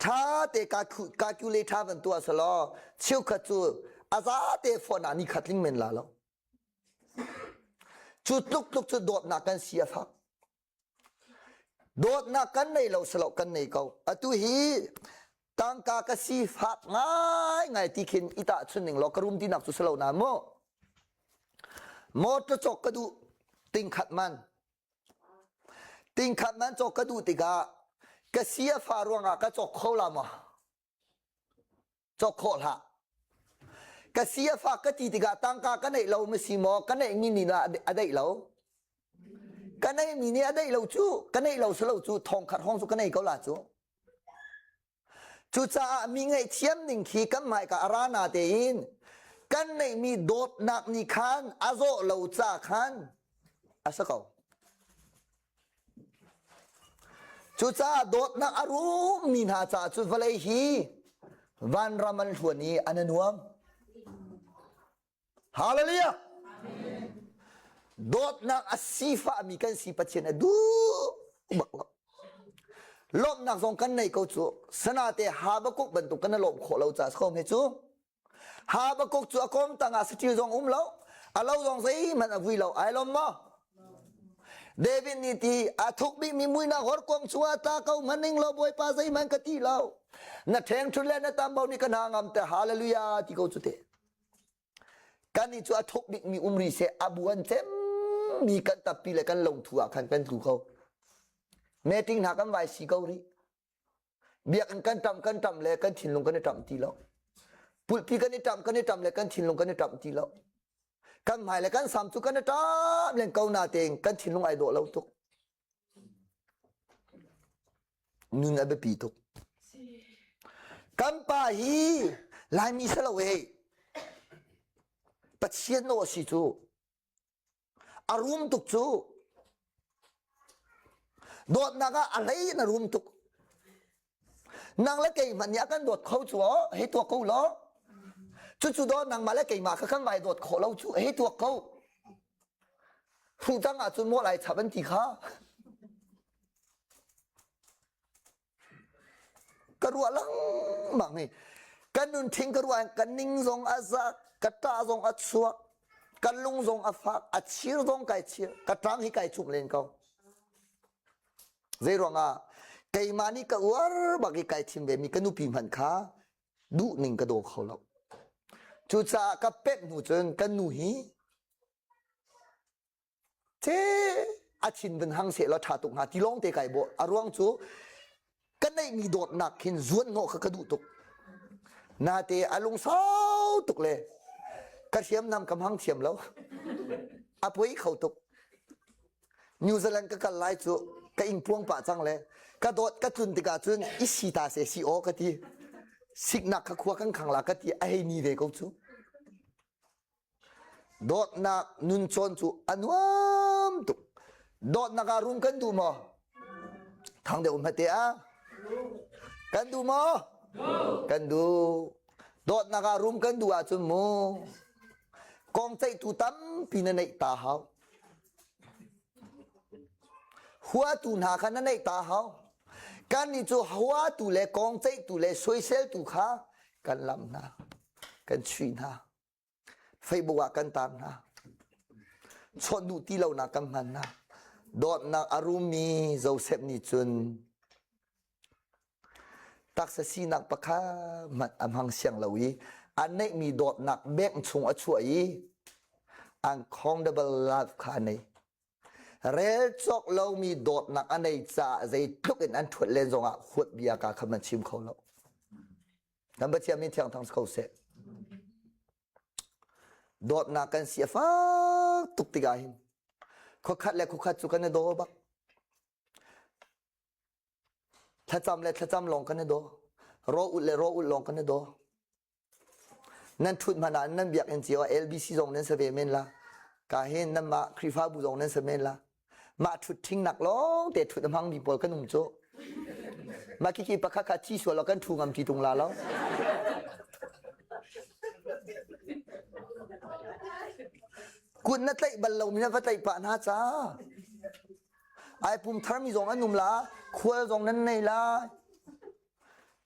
ṭha te calculate ṭha van tuah selaw cheukhat cu a za te phone ah ni khat ling men la lo. Cu tluk tluk cu dawtnak kan si a fak. Dawtnak kan nei lo selo kan nei ko. Atu hi tangka ka si fak ngaingai ti khin i tahchun ning law ka rum tinak cu selo na mu. Motor cawk ka duh tingkhat man. Tingkhat man cawk ka duh tikah ka si a fa ruangah ka cawk kho la maw? Cawk khawh hlah. Ka si a fak ka ti tikah tangka ka neih lo ma si maw? Ka neih mi nih a deih lo. Ka neih mi nih a deih lo cu, ka neih lo silo cu thong khat hong cu ka nei ko la cu. Cucaah mi ngaihthiam ning khi kan hmaika a ra na tein kan neihmi dawtnak nih khan a zawh lo ca khan a si ko. Cucaah dawtnak a rummi hna caah cu vawlei hi vanram an hluan i an i nuam. Hallelujah! Dawtnak a sifahmi kan si Pathian a duh bak lo. Lawmhnak zong kan nei ko cu. Sanate Habakkuk bantuk kan i lawmh khawh lo caah si ko hme cu. Habakkuk cu a kawm tangah saṭil zong um lo, a lo zong zeihmanh a vui lo. Ai lawm maw? David nih ti a thuk bikmi muinak horkuang chungah tla ko hmanning law Bawipa zeihmanh ka ti lo. Na ṭhengṭhut le na tambo nih ka hna ngam te hallelujah ti ko cu te. Kan cu a thuk bikmi um ri seh a buan cemmi kan tappi le kan lungthu ah khan kan tlu ko. Meeting hna kan vai si ko rih. Biakinn kan ṭam kan ṭam le kan thinlung kan i ṭamh ti lo. Pulpi kan i ṭamh kan i ṭamh le kan thinlung kan i ṭamh ti lo. Kan hmai le kan sam cu kan i ṭam len ko natein kan thinlung ai dawh lo tuk. Nun a biapi tuk. Kan pa hi Laimi si lo eh. Pathian naw a si cu. A rum tuk cu. Dawtnak ah a hlei in a rum tuk. Nang le keimah nih a kan dawt kho cu aw hei tuak ko law. Cucu daw nangmah le keimah kha kan vai dawt khawh lo cu hei tuak ko. Hruh cang ahcun maw lai chap an ti kha. Ka ruah lengmang hi. Kan nun thing ka ruah ka ning zong a zak, ka ṭah zong a chuak, ka lung zong a fak, a chir zong kai chir, ka ṭang hi kai cumh len ko. Zei ruangah keimah nih ka uar bak i kai thim ve mi ka nupi hmanh kha duh ning ka daw kho lo. Cucaah ka pek hnu cun kan nu hi Ce a thin vun hang seh law ṭha tuk hnga ti lawng te kai bawh. A ruang cu ka neihmi dawtnak khin zuan hnawh kha ka duh tuk. Nate a lungsau tuk le ka hriamnam ka hmang thiam lo. A poi kho tuk. New Zealand ka kal lai cu ka ingpuang pah cang le ka dawt ka tlun tikah cun i si ta se si aw ka ti. Siknak kha khua kan khang la ka ti a hei ni ve ko cu. Dawtnak nun cawn cu a nuam tuk. Dawtnak ah rum kan duh maw? Thang deuh hmate ah. Kan duh maw? Kan duh. Dawtnak ah rum kan duh ahcun mu kong ceihtu tampi na neih ta hau. Huatu hna kha na neih ta hau. Kan nih cu huatu le kong ceihtu le soiseltu kha kan lam hna. Kan chuih hna. Facebook ah kan tar hna. Chawnh duh ti lonak kan hman hna. Dawtnak a rummi Joseph nih cun taksa sinak pakhat hmanh a hmang siang lo i a neihmi dawtnak bank chung a chuah i uncountable love kha a nei. Rel cawk lomi dawtnak a nei caah zeitluk in an ṭhuat len zongah huat bia ka kha man chim kho lo. Kan Pathian min thiang thang si ko seh. Dawtnak kan si a fak tuk tikah hin khuakhat le khuakhat cu kan i daw bak. Thlacam le thlacam lawng kan i daw. Raw ulh le raw ulh lawng kan i daw. Nan ṭhut hmanh ah nan biakinn cio ah LBC zong nan sa ve men la. Ka hin nanmah Khrihfabu zong nan sa men la. Mah ṭhut ṭhingnak lawng te ṭhut a hmangmi pawl kan um cu. Mah khikhi pakhat kha thi sual law kan ṭhu ngam ti tung la lo. Kut na tlaih bal lomi na va tlaih pah hna ca. Ai pum tharmi zong an um la, khual zong nan nei la.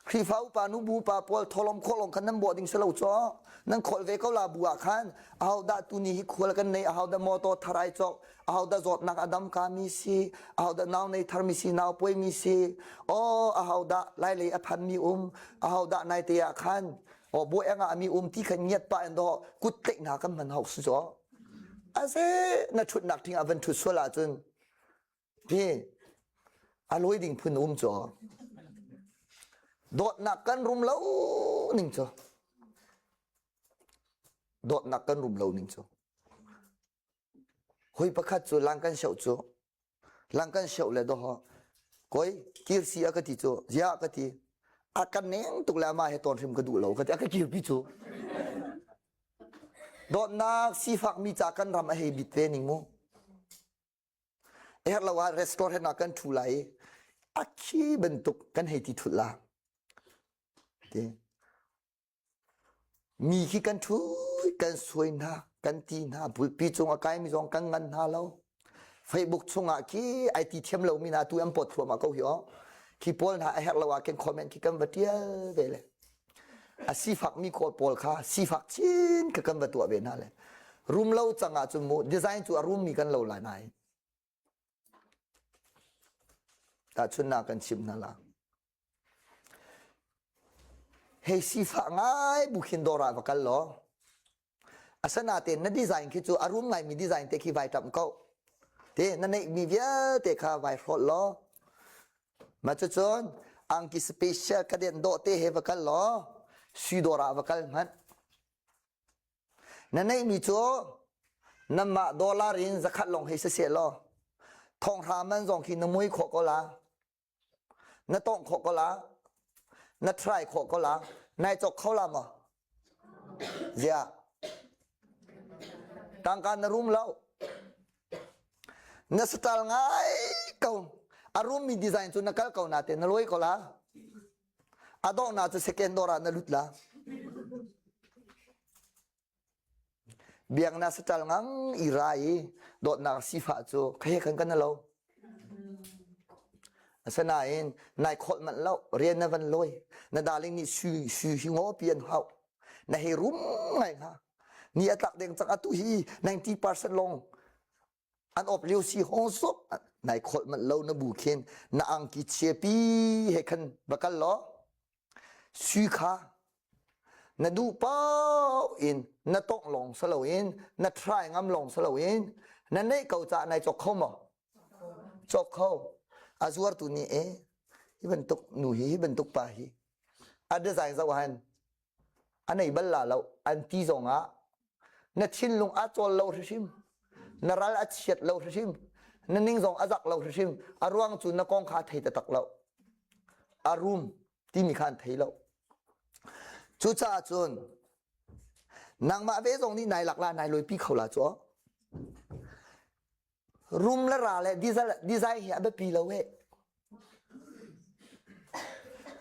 Khrihfa upa nubu pa pawl tholom khawlong khan nan bawh ding si lo caw. Nan kholh ve ko la bu ah khan ahodah tuni hi khual kan nei ahodah motor thar ai cawk ahodah zawtnak a dam ka mi si ahodah nau nei thar mi si nau puai mi si aw ahodah lai lei a phan mi um ahodah nai te ah khan aw buai anga mi um ti khan ngiat pa in do kut tleih hna kan hman hau si caw ase na thutnak thing ah van thut sual ahcun Hi a lawi ding phun um cu dawtnak kan rum lo ning cu dawtnak kan rum lo ning cu hoi pakhat cu lang kan shoh cu lang kan shoh le doho koi kirsi a ka ti cu zia ka ti a kan neng tuk le ama he ton hrim ka duh lo ka ti a ka kirpi cu dawtnak sifak mi ca kan ram a hei bit ve ning mu Herh lo ah restaurant ah kan ṭhu lai i a khi bantuk kan hei ti thut la. Ti. Mi khi kan ṭhu kan suai hna, kan ti hna, pulpi cung a kaimi zong kan ngan hna lo. Facebook chungah khi ai ti thiam lomi hna tu an pawt thluahmah ko hi aw. Khi pawl hna a herh lo ah khin comment khi kan va ṭial ve le. A sifakmi kawl pawl kha sifak chin ka kan va tuah ve hna le rum lo cang ahcun mu design cu a rummi kan lo lai nain tahchunnak kan chimh hna la hei sifah ngai bu khin dawr ah va kal law asanaten na design khi cu a rum ngaimi design te khi vai ṭamh ko te na neihmi vialte kha vai hrawlh law mah cucun angki special ka den dawh te he va kal law sui dawr ah va kal hmanh na neihmi cu nanmah dollar in zakhat lawng hei siseh law thonghra man zong khi na mui khawh ko la Na tawngh khawh ko la? Na try khawh ko la? Nai cawk kho la maw? Ziah? Tangka na rum lo. Na style ngai ko. A rummi design cu na kal ko natein na lawi ko la. A donghnak cu second door ah na lut la. Biaknak saṭal ngang i ra i dawtnak sifah cu khe kan kan lo. Asinain nai kholh manh lo, rian na van lawi. Na darling nih sui sui hi ngaw pi an hauh. Na hei rum ngai hnga. Ni a tlak deng cang atu hi 90% long an op lio si hong sup nai kholh manh lo na bu khin na angki chiapi he khan va kal law sui kha na duh paoh in na tongh lawng si loin na try ngam lawng si loin na neih ko caah nai cawk kho maw cawk kho a zuartu nih e hi bantuk nu hi hi bantuk pa hi a design zoh han a nei bal la lo an ti zong ah na thinlung a cawl lo hrimhrim na ral a chiat lo hrimhrim na ning zong a zak lo hrimhrim a ruang cu na kong kha thei taktak lo a rum timi kha an thei lo cucaah cun nangmah ve zong nih nai lak la nai loipi kho la cu Rum le ra le design hi a biapi lo eh.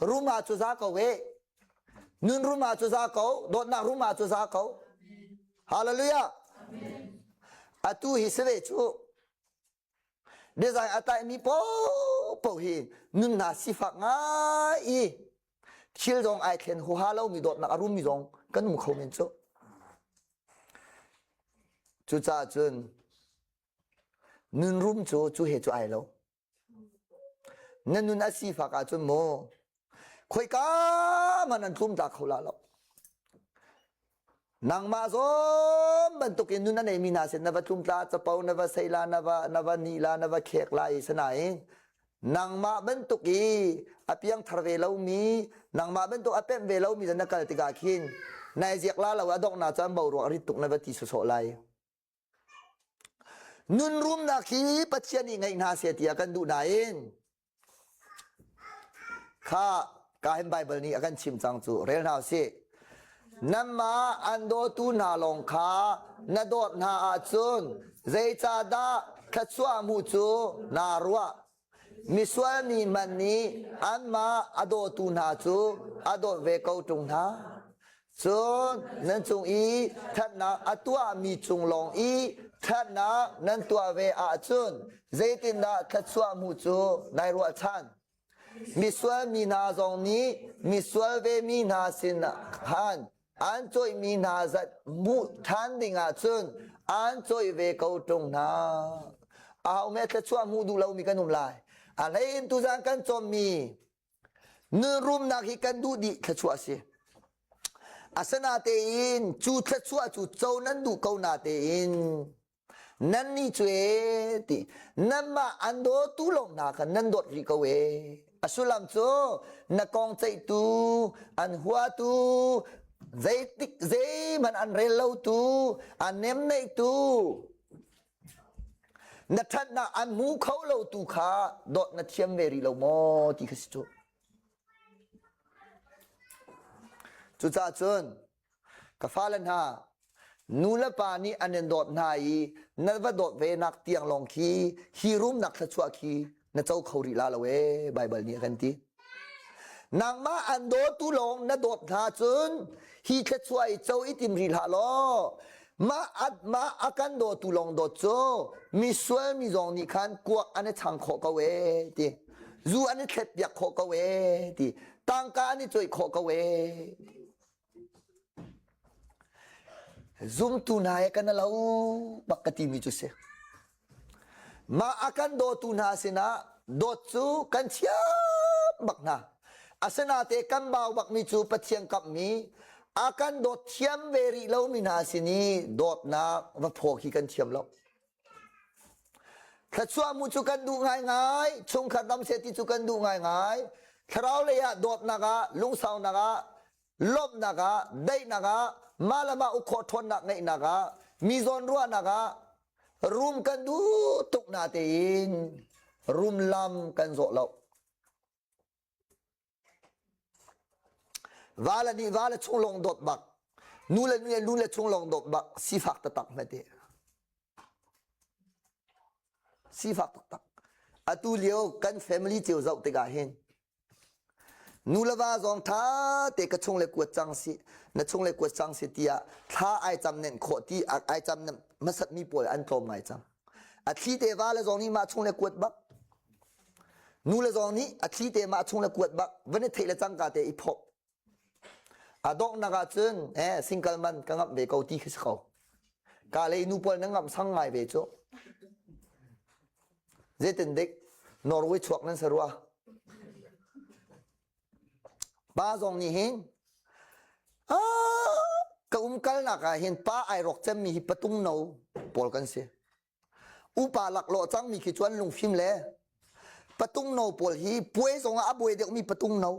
Rum ah cu za ko eh. Nun rum ah cu za ko. Dawtnak rum ah cu za ko. Hallelujah. Atu hi si ve cu. Design a taimi popo hi nun hna sifak ngai i thil zong ai thlen huaha lomi dawtnak a rummi zong kan um kho men cu. Cucaah cun nun rum cu cu he cu ai lo. Na nun a sifak ahcun mu khoika hmanh an tlum ta kho la lo. Nangmah zawn bantukin nun a neimi hna sin na va tlum tla capo na va sei la na va na va ni la na va khek la i sanain nangmah bantuk i a piangthar ve lomi nangmah bantuk a pemh ve lomi na kal tikah khin nai ziak la lo a donghnak caan boruak rit tuk na va ti sawsawh lai nun rumnak hi Pathian nih ngeih hna seh tiah kan duh nain kha ka hin Bible nih a kan chim cang cu rel hna usih nanmah an dawtu hna lawng kha na dawt hna ahcun zeicahdah thluachuah hmuh cu naa ruah misual mi hmanh nih anmah a dawtu hna cu a dawt ve ko ṭung hna cun nan cung i ṭhatnak a tuahmi cung lawng i ṭhatnak nan tuah ve ahcun zeitindah thluachuah hmuh cu nai ruahchan Misual mi hna zong nih misual ve mi hna sinah khan an cawihmi hna zat hmuh ṭhan dingah cun an cawih ve ko ṭung hna. Aho me thluachuah hmuh duh lomi kan um lai. A hlei in tuzan kan cawmmi nun rumnak hi kan duh dih thluachuah a si. Asinatein cu thluachuah cu co nan duh ko natein Nannih cu ee ti nanmah an dawtu lawng hna kha nan dawt rih ko ee. A sullam cu na kong ceihtu, an huatu, zeitik zeihmanh an rel lotu, an nemneihtu, na ṭhatnak an hmu kho lotu kha dawt na thiam ve rih lo maw ti kha si cu. Cucaah cun Ka fale hna, nu le pa nih an in dawt hna i na va dawt ve nak tiang lawng khi hi rumnak thluachuah khi na co kho rih la lo ee Baibal nih a kan ti. Nangmah an dawtu lawng na dawt hna cun hi thluachuah i co i tim rih hlah law mah mah a kan dawtu lawng dawt cu misual mi zong nih khan kuak an i chang khawh ko ee ti zu an i thlet piak khawh ko ee ti tangka an i cawih khawh ko ee Zumtu hna he kan lo bak ka timi cu si. Mah a kan dawtu hna sinah dawt cu kan thiam bak hna. Asinate kan bau bakmi cu Pathian kamhmi a kan dawt thiam ve rih lomi hna sin i dawtnak va phaw khi kan thiam lo. Thluachuah mu cu kan duh ngaingai, chungkhat dam seh ti cu kan duh ngaingai. Thlarau lei ah dawtnak ah, lungsaunak ah, lawmhnak ah, daihnak ah, mah le mah uk khawh ṭhawnnak ngeihnak ah, mi zawn ruahnak ah rum kan duh tuk na tein rum lam kan zawh lo. Va le nih va le chung lawng dawt bak, nu le nu le nu le chung lawng dawt bak, sifak taktak hmete. Sifak taktak. Atu lio kan family cio zoh tikah hin. Nu le va zong ṭha te ka chung le kuat cang si, na chung le kuat cang si tiah thla ai cam nenh khawh ti ai cam hmasat mi pawl an tlawm ngai cang. A thli te va le zong nih mah chung le kuat bak. Nu le zong nih a thli te mah chung le kuat bak van i theih le cangka te i phawh. A donghnak ah cun eh single man ka ngamh ve ko ti khi si ko. Ka le nu pawl na ngamh sang ngai ve cu. Zeitin dik Norway chuak nan si rua. Pa zong nih hin ka umkalnak ah hin pa ai rawk cemmi hi patung no pawl kan si. Upa laklawh cangmi khi cu an lungfim le patung no pawl hi puai zong ah a buai deuhmi patung no.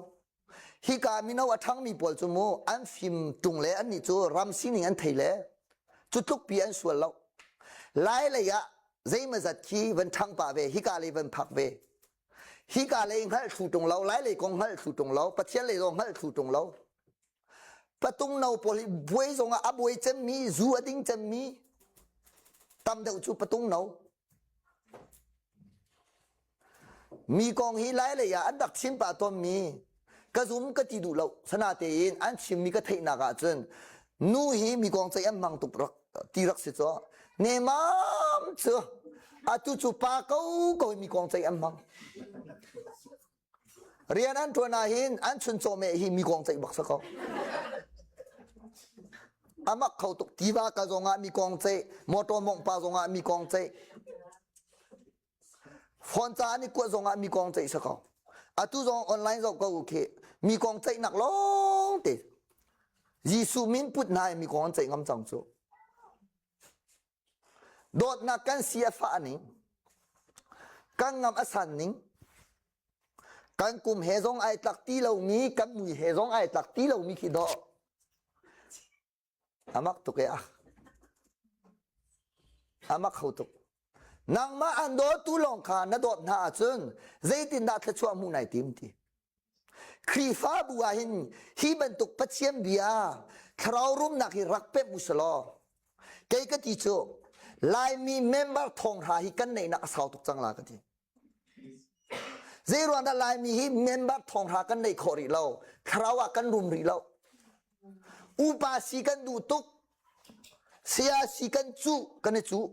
Hika mino a ṭhangmi pawl cu mu an fim ṭung le annih cu ram sining an thei le cu tlukpi an sual lo. Lai lei ah zeimazat khi van ṭhang pah ve, hika lei van phak ve. Hika lei hngalh thlu ṭung lo, lai lei kong hngalh thlu ṭung lo, Pathian lei zong hngalh thlu ṭung lo. Patung no pawl hi buai zong ah a buai cemmi, zu a ding cemmi tam deuh cu patung no. Mi kong hi lai lei ah an rak chim pah tawnmi ka zum ka ti duh lo. Sanatein an chimmi ka theihnak ahcun nu hi mi kong ceih an hmang tuk rak ti rak si cu. Nemam cu atu cu pa ko ko mi kong ceih an hmang. Rian an ṭuan ahhin an chuncaw meh hi mi kong ceih bak si ko. Amak kho tuk tiva ka zong ah mi kong ceih, motor mongh pa zong ah mi kong ceih. Phone ca an i kuat zong ah mi kong ceih si ko. Atu zong online zoh ko khi mi kong ceihnak lawng te. Jesuh min put hna i mi kong an ceih ngam cang cu. Dawtnak kan si a fah ning, kan ngam a san ning, kan kum he zong ai tlak ti lomi, kan mui he zong ai tlak ti lomi khi dawh. Amak tuk e ah. Amak kho tuk. Nangmah an dawtu lawng kha na dawt hna ahcun zeitindah thluachuah hmuh nai tim ti. Khrihfabu ah hin hi bantuk Pathian bia thlarau rumnak hi rak pemh u selaw kei ka ti cu Laimi member thonghra hi kan neihnak a sau tuk cang la ka ti. Zei ruang dah Laimi hi member thonghra kan neih khawh rih lo thlarau ah kan rum rih lo. Upa si kan duh tuk saya si kan cuh kan i cuh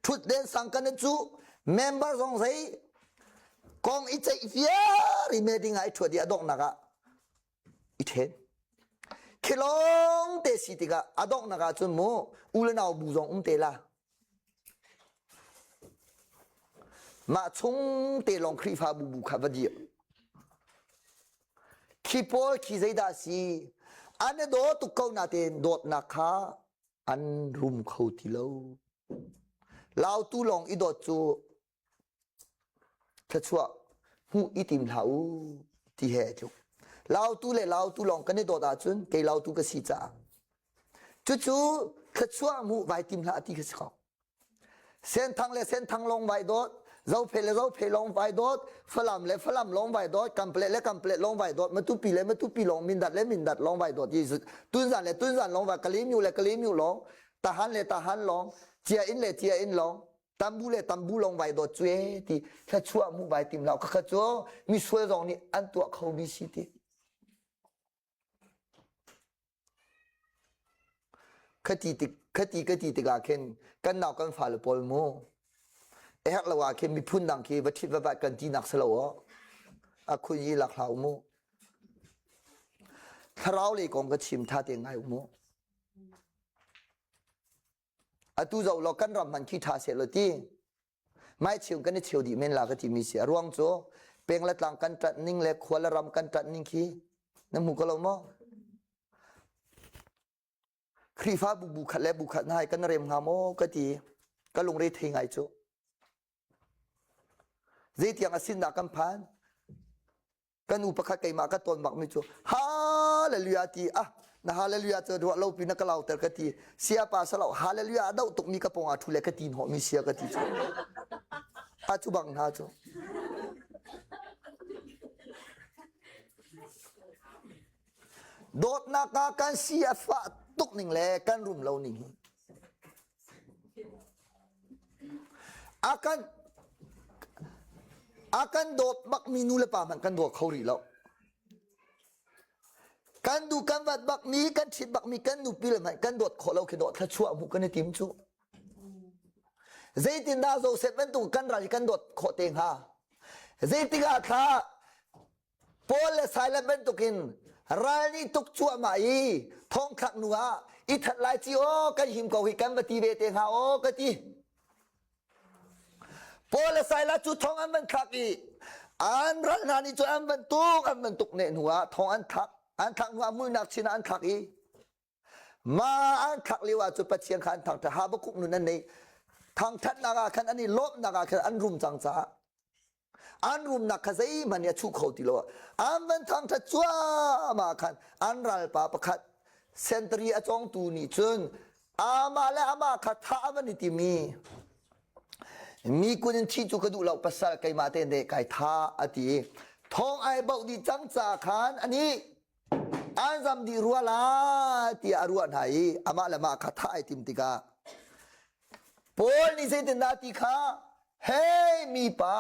Ṭhutden sang kan i cuh member zong zei kong i ceih viar i meeting ah i ṭhuat i a donghnak ah i ṭhen. Khi lawng te si tikah a donghnak ah cun mu u le nau bu zong um te la. Mah chung te lawng Khrihfabu bu kha va dir. Khi pawl khi zeidah si? An i daw tuk ko natein dawtnak kha an rum kho ti lo. Lautu lawng i dawt cu thluachuah hmuh i tim hlah u ti he a tluk. Lautu le lautu lawng kan i dawt ahcun kei lautu ka si caah cucu thluachuah hmuh vai tim hlah ti kha si ko. Senthang le Senthang lawng vai dawt, Zophei le Zophei lawng vai dawt, Falam le Falam lawng vai dawt, Kamplet le Kamplet lawng vai dawt, Matupi le Matupi lawng, Mindat le Mindat lawng vai dawt, Tunzan le Tunzan lawng vai, Kalemyu le Kalemyu lawng, Tahan le Tahan lawng, Cia inn le Cia inn lawng, Tambu le Tambu lawng vai dawt cu e ti thluachuah mu vai tim lo khakha cu misual zong nih an tuah kho mi si ti. Khati tik khati ka ti tikah khin kan nau kan fale pawl mu a herh lo ah khin miphun dang khi va ṭhit va vat kan tinak si lo aw a khun yi lak hlah u mu thlarau lei kong ka chim tha te ngai u mu atu zoh law kan ram hman khi ṭha seh law ti Mai cheu kan i cheu dih men la ka timi si. A ruang cu peng le tlang kan ṭanh ning le khua le ram kan ṭanh ning khi na hmu ko lo maw? Khrihfabu bu khat le bu khat hna kan rem hnga maw ka ti. Ka lungre thei ngai cu. Zeitiang a sinnak kan phan? Kan u pakhat keimah ka tawn bak mi cu hallelujah ti ah na hallelujah cu ruah lo pi na ka lauter ka ti sia pa salo hallelujah a doh tuk mi ka pong ah thu le ka ti hnawh mi sia ka ti cu a cu bang hna cu dawtnak ah kan si a fah tuk ning le kan rum lo ning hi A kan a kan dawt bakmi nu le pa hmanh kan daw kho rih lo. Kan du kan vat bak mi kan ṭhit bak mi kan nupi le hmanh kan dawt khawh lo khi dawt thluachuah hmuh kan i tim cu. Zeitindah Joseph bantuk kan ral hi kan dawt khawh te hnga? Zeitik ah thla Paul le Silas bantukin ral nih tuk cuahmah i thongthlak nu ah i that lai ci aw kan him ko hi kan va ti ve te hnga aw ka ti. Paul le Silas cu thong an van thlak i an ral hna nih cun an van tuk an van tuk neh hnu ah thong an thlak an thlak hnu ah muihnak chin ah an thlak i ma an thlak lio ah cu Pathian kha an thangṭhat Habakkuk nun an nei thangṭhatnak ah khan an i lawmhnak ah khan an rum cang caah an rumnak kha zeihmanh nih a chuh kho ti lo an van thangṭhat cuahmah khan an ralpa pakhat sentari a cawngtu nih cun amah le amah kha thah a van i tim i mi kun in thi cu ka duh lo pasal keimah te ne kai tha a ti i thong ai boh dih cang ca khan ani an zam dih rua la tiah a ruah hna i amah le mah kha thah ai tim tikah Paul nih zeitindah ti kha Hey mipa,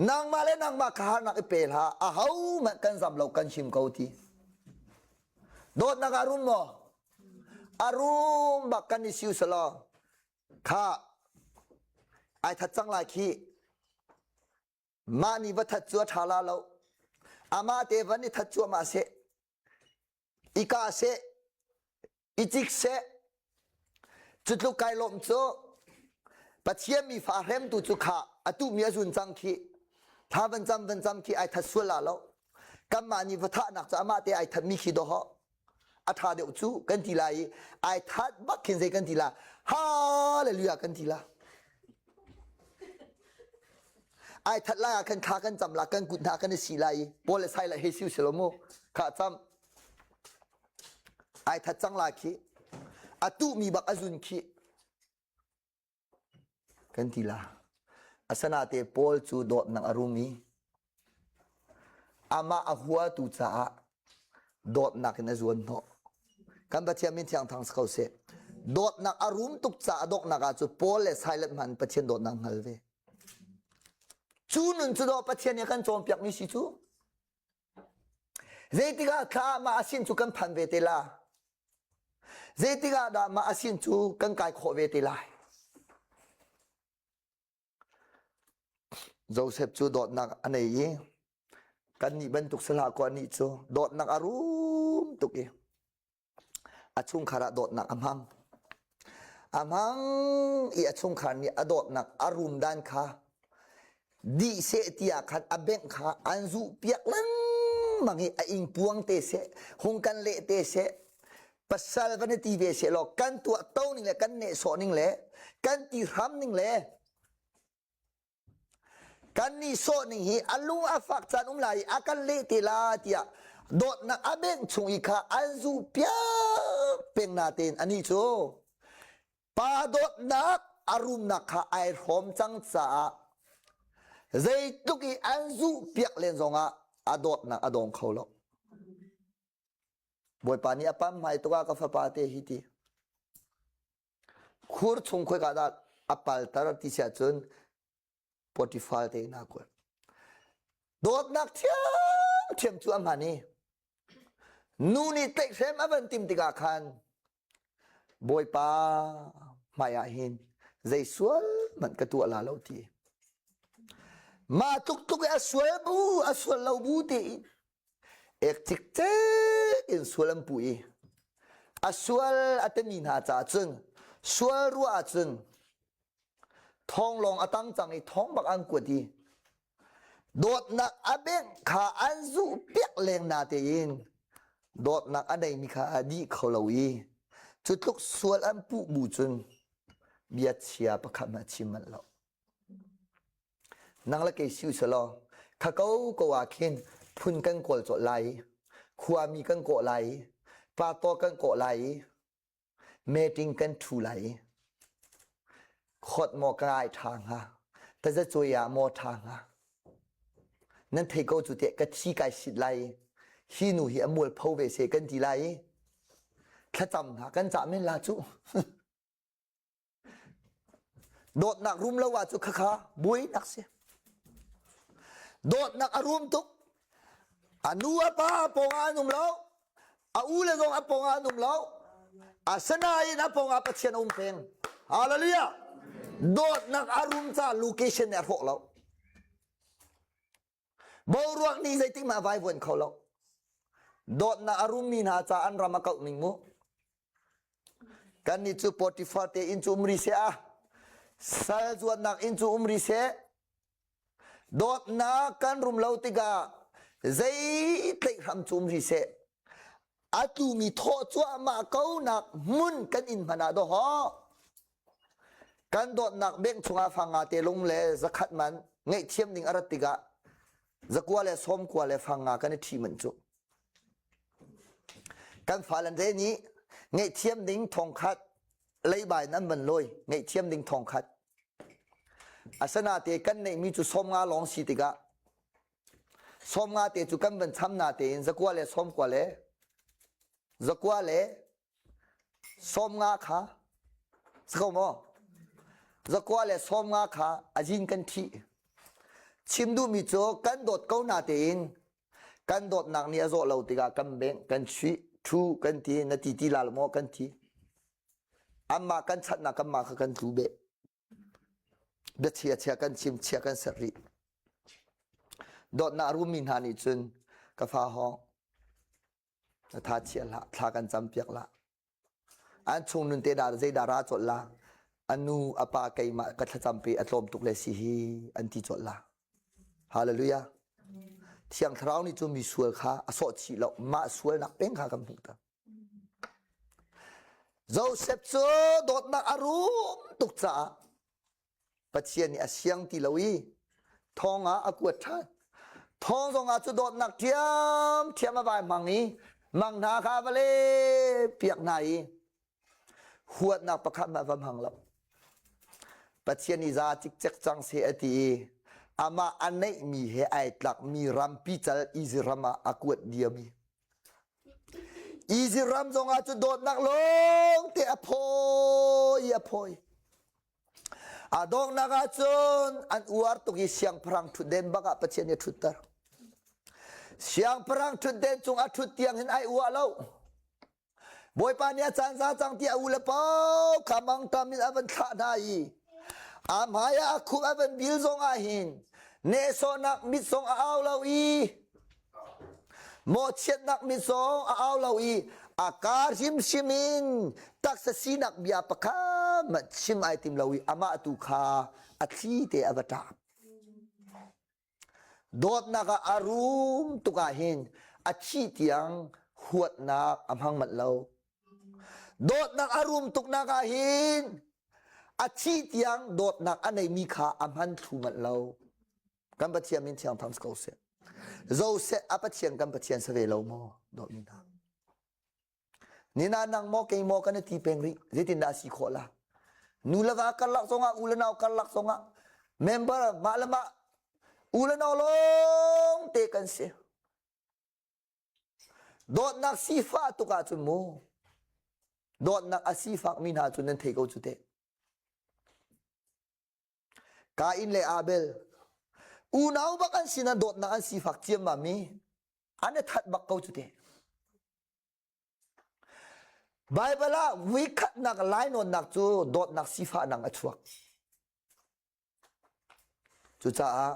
nangmah le nangmah kha harnak i pe hlah, ahohmanh kan zam lo kan chim ko ti. Dawtnak ah rum maw? A rum bak kan i siu selaw kha ai that cang lai khi. Mah nih va that cu a ṭha la lo. Amah te van i that cuahmah seh. I kah seh. I cik seh. Cu tluk kai lawmh cu Pathian mi fa hremtu cu kha a tuhmi a zun cang khi. Thla van cam van cam khi ai that sual la lo. Kanmah nih va thahnak cu amah te ai thatmi khi dawh a ṭha deuh cu kan ti lai i ai that bak khin zei kan ti la hallelujah kan ti la ai that lai ah khan thla kan cam la kan kut hna kan i si lai i Paul le Sai le he siu silo mu kha cam ai that cang lai khi a tuhmi bak a zun khi Kan ti la. Asanate Paul cu dawtnak a rum i amah a huatu caah dawtnak in a zuan hnawh. Kan Pathian min thiang thang si ko seh. Dawtnak a rum tuk caah dawtnak ah cu Paul le Silas hmanh Pathian dawtnak hngal ve. Cu nun cu dawh Pathian nih a kan cawnpiakmi si cu. Zeitik ah thla mah a sin cu kan phan ve te la. Zeitik ah dah mah a sin cu kan kai khawh ve te lai. Joseph cu dawtnak a nei i kannih bantuk si hlah kaw anih cu dawtnak a rum tuk i a chungkhar ah dawtnak a hmang. A hmang i a chungkhar nih a dawtnak a rum dan kha dih seh tiah khan a bengh kha an zuh piak lengmang i a ingpuang te seh hung kan leh te seh pasal van i ti ve seh law kan tuah to ning le kan nehsawh ning le kan ti hram ning le kan nihsawh ning hi a lung a fak caan um lai i a kan leh te la tiah dawtnak a bengh chung i kha an zuh piak peng na tein ani cu Pa dawtnak a rumnak kha ai hrawm cang caah zeitluk i an zuhpiak len zongah a dawtnak a dawng kho lo. Bawipa nih a pam hmai tuk ah ka fapa te hi ti. Khur chung khoika dah a palter ti si ahcun Potifar te in aa kuat. Dawtnak thiamthiam cu a hman i nu nih tlaihhrem a van tim tikah khan Bawipa hmai ah hin zei sual hmanh ka tuah la lo ti. Mah tluk tluk i a sual bu a sual lo bu tein ek cikcek in sual an puh i a sual a timi hna caah cun sual ruah ahcun Thong lawng a tang cang i thong bak an kuat i dawtnak a bengh kha an zuh piak leng na tein dawtnak a neimi kha a dih kho lo i cu tluk sual an puh bu cun bia chia pakhat hmanh a chim manh lo. Nang le kei si usalaw kha ko ko ah khin phun kan kawl cawlh lai i khuami kan kawh lai i pa kan kawh lai i Meeting kan ṭhu lai i khawt maw ka ngai ṭha hnga, tazacuai ah maw ṭha hnga. Nan thei ko cu teh ka thi kai sit lai i hi nu hi a mualpho ve seh kan ti lai i thlacam hna kan cah men la cu. Dawtnak rum lo ah cu khakha buainak si. Dawtnak a rum tuk. A nu a pa pawng ah an um lo. A u le zong a pawng ah an um lo. Asinain a pawng ah Pathian a um peng. Hallelujah. Dawtnak a rum ca location nih a hrawh lo. Boruak nih zeitik mah vaivuan kho lo. Dawtnak a rummi hna ca an ram a kauh ning mu. Kan nih cu Potiphar te inn cu um ri seh ah sal zuatnak inn cu um ri seh Dawtnak kan rum lo tikah zei tlaihhram cu um ri seh. A tlumi thawh cuahmah ko nak hmun kan inn hmanh ah dawhaw. Kan dawtnak bank chungah fanga te lung le zakhat man ngaihthiam ding a rat tikah zakua le sawmkua le fanga kan i ṭhi manh cu. Kan fale te nih ngaihthiam ding thongkhat leiba in an van lawi ngaihthiam ding thongkhat Asanate kan neihmi cu 50 lawng si tikah 50 te cu kan van cham na tein zakua le sawmkua le zakua le 50 kha si ko maw? Zakua le 50 kha azin kan ṭhih. Chim duhmi cu kan dawt ko na tein kan dawtnak nih a zawh lo tikah kan bengh, kan chuih, ṭhu kan ti, na ti ti la maw kan ti. Anmah kan chanhnak kanmah kha kan tlu beh. Bia chia chia kan chim chia kan ser rih. Dawtnak rummi hna nih cun ka fa hawng na tha chia hlah thla kan cam piak lah. An chung nun te dah zei dah ra colh la. A nu a pa keimah ka thlacam pe a tlawm tuk le si hi an ti colh la. Hallelujah. Thiang Thlarau nih cun mi sual kha a sawh chih lo mah sualnak peng kha kan hmuh ta. Josef cu dawtnak a rum tuk caah Pathian nih a siang ti lo i thong ah a kuat ṭhan. Thong zongah cu dawtnak ṭhiamṭhiam a vai hmang i mang hna kha a va lehpiak hna i huatnak pakhat hmanh va hmang lo. Pathian nih za cikcek cang seh a ti i amah a neihmi he ai tlakmi rampi cal Izipt ram ah a kuat diam i Izipt ram zongah cu dawtnak lawngte a phawi a phawi. A donghnak ah cun an uar tuk i siangpahrang ṭhutden bak ah Pathian nih a ṭhutter. Siangpahrang ṭhutden cung a ṭhut tiang hin ai uah lo. Bawipa nih a caan za cang ti a u le pau kha mangṭam in a van thlah hna i a hmai ah a khuk a van bil zong ah hin nehsawhnak mit zong a au lo i mawhchiatnak mit zong a au lo i a kaa hrimhrim in taksa sinak bia pakhat hmanh chim ai tim lo i amah tu kha a thli te a va ṭap. Dawtnak ah a rum tuk ah hin a thih tiang huatnak a hmang manh lo. Dawtnak a rum tuknak ah hin a thih tiang dawtnak a neimi kha a hman thlu manh lo. Kan Pathian min thiang thang si ko seh. Joseph a Pathian kan Pathian si ve lo maw? Dawtmi hna. Nina nang maw kei maw kan i ti peng rih zeitindah a si khawh la nu le va karlak zongah u le nau karlak zongah member mah le mah u le nau lawng te kan si dawtnak sifah tuk ahcun mu dawtnak a sifak mi hna cu nan thei ko cu te Kain le Abel unau bak an sinah dawtnak an sifak ciammam i an i that bak ko cu te. Baibal ah vuikhatnak lainawnnak cu dawtnak sifahnak a chuak. Cucaah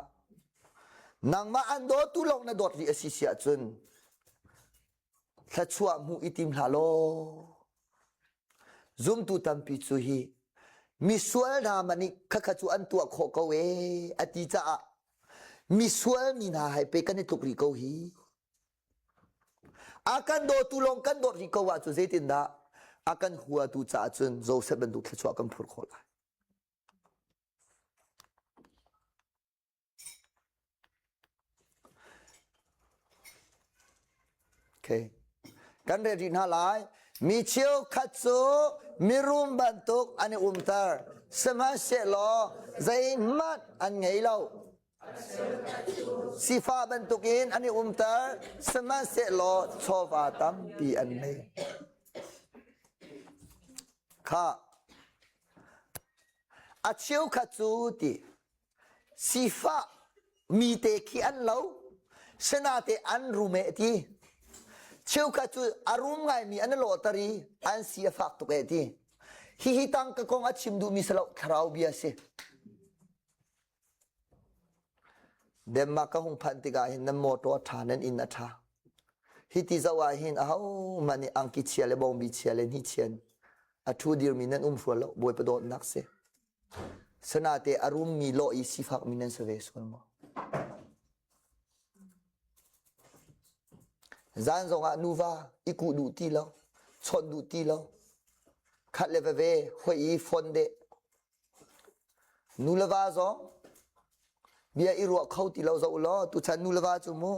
nangmah an dawtu lawng na dawt rih a si si ahcun thluachuah hmuh i tim hlah law zumtu tampi cu hi misual hna man nih khakha cu an tuah khawh ko ee a ti caah misual mi hna hai pe kan i tluk rih ko hi a kan dawtu lawng kan dawt rih ko ahcun zeitindah a kan huatu caah cun Joseph bantuk thluachuah kan phur khawh lai Okay. Kan rel rih hna lai. Mi cheukhat cu mirum bantuk an i umter. Sihmanhsehlaw zeihmanh an ngei lo. Sifah bantukin an i umter. Sihmanhsehlaw chawva tampi an ngei. Kha a cheukhat cu ti Sifah mi te khi an lo, sinate an rum eh ti. Cheukhat cu a rum ngaimi an i lawhter i an si a fak tuk eh ti. Hihi tangka kong a chim duhmi si lo, thlarau bia si. Denmark ka hung phanh tikah hin nan motor a ṭha, nan inn a ṭha. Hi ti zoh ah hin ahohmanh nih angki chia le bawngbi chia le hnichian a ṭhu dirmi nan um hrual lo, Bawipa dawtnak si. Sanate a rummi lawh i sifakmi nan si ve sual maw? Zan zongah nuva i kuh duh ti lo, chawnh duh ti lo, khat le veve hoi i phone deh. Nu le va zong bia i ruah kho ti lo zoh law tuchan nu le va cu mu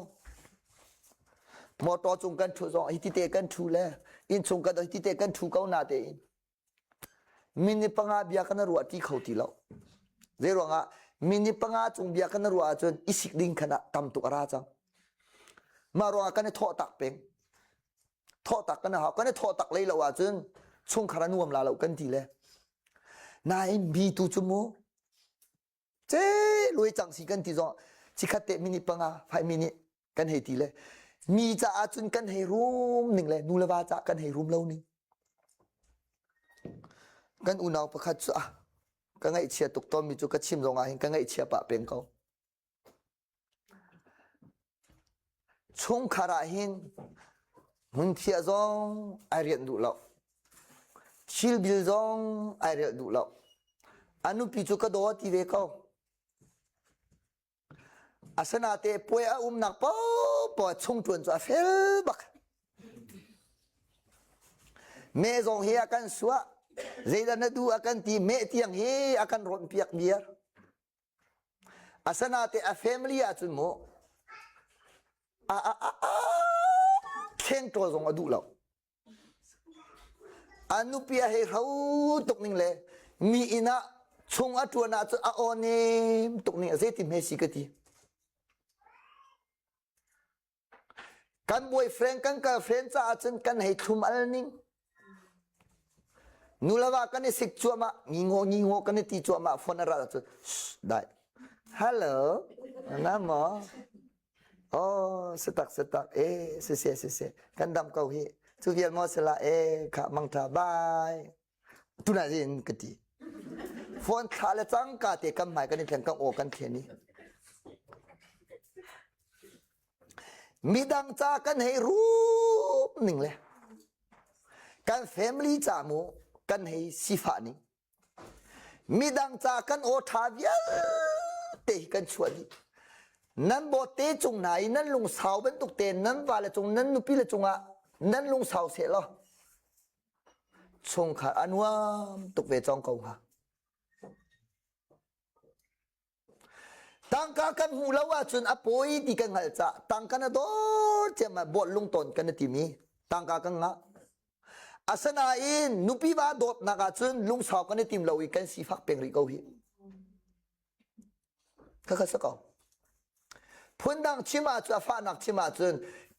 motor cung kan ṭhu zong hi tite kan ṭhu le innchung kan hi tite kan ṭhu ko na tein Minute panga bia kan ruah ti kho ti lo. Zei ruangah minute panga cung bia kan ruah ahcun i sik ding khan ah tam tuk a ra cang. Mah ruangah kan i thawh tak peng. Thawh tak kan hau. Kan i thawh tak lei lo ahcun chungkhar a nuam la lo kan ti le. Nain bi tu cu mu ce luai cang si kan ti zong chikhat te minute panga 5 minute kan hei ti le mi caah cun kan hei rum ning le nu le va caah kan hei rum lo ning kan unau pakhat cu ah ka ngaihchia tuk tawnmi cu ka chim zong ah hin ka ngaihchia pah peng ko Chungkhar ah hin hmunphiah zong ai rianh duh lo. Thil bil zong ai rialh duh lo. A nupi cu ka daw ti ve ko. Asanate puai a umnak paohpaoh chung ṭuan cu a fel bak. Meh zong hi a kan suah. Zeidah na duh a kan ti meh tiang hi a kan rawnh piak viar. Asanate a family ahcun mu a a a a kheng ṭawl zong a duh lo. A nupi a hei hro tuk ning le mi inn ah chung a ṭuan ahcun a aw nem tuk ning zeiti hme si ka ti. Kan boyfriend kan girlfriend caah cun kan hei thlum al ning. Nu le va kan i sik cuahmah, ngingaw ngingaw kan i ti cuahmah phone a rat ahcun dai. Hello, na maw? Oh, sitak sitak, eh, siseh siseh, kan dam ko hi. Cu vial maw sila, eh, kha mangtha, bye. Tunah zin ka ti. Phone thla le cangka te kan hmai kan i thleng kan aw kan thlen i. Midang ca kan hei rup ning le kan family ca mu kan hei sifah ning. Midang ca kan aw ṭha vialte hi kan chuah dih. Nan bawte cung hna i nan lungsau bantuk te nan vale cung nan nupi le cungah nan lungsau seh law chungkhar a nuam tuk ve cawng ko hnga. Tangka kan hmuh lo ahcun a pawi ti kan hngalh cah tangka na dawr ciam ah buat lungtawn kan timi tangka kan ngah. Asinain nupi va dawtnak ahcun lungsau kan i tim lo i kan sifak peng rih ko hi. Khakha sa ko. Phundang chim ahcun a fahnak chim ahcun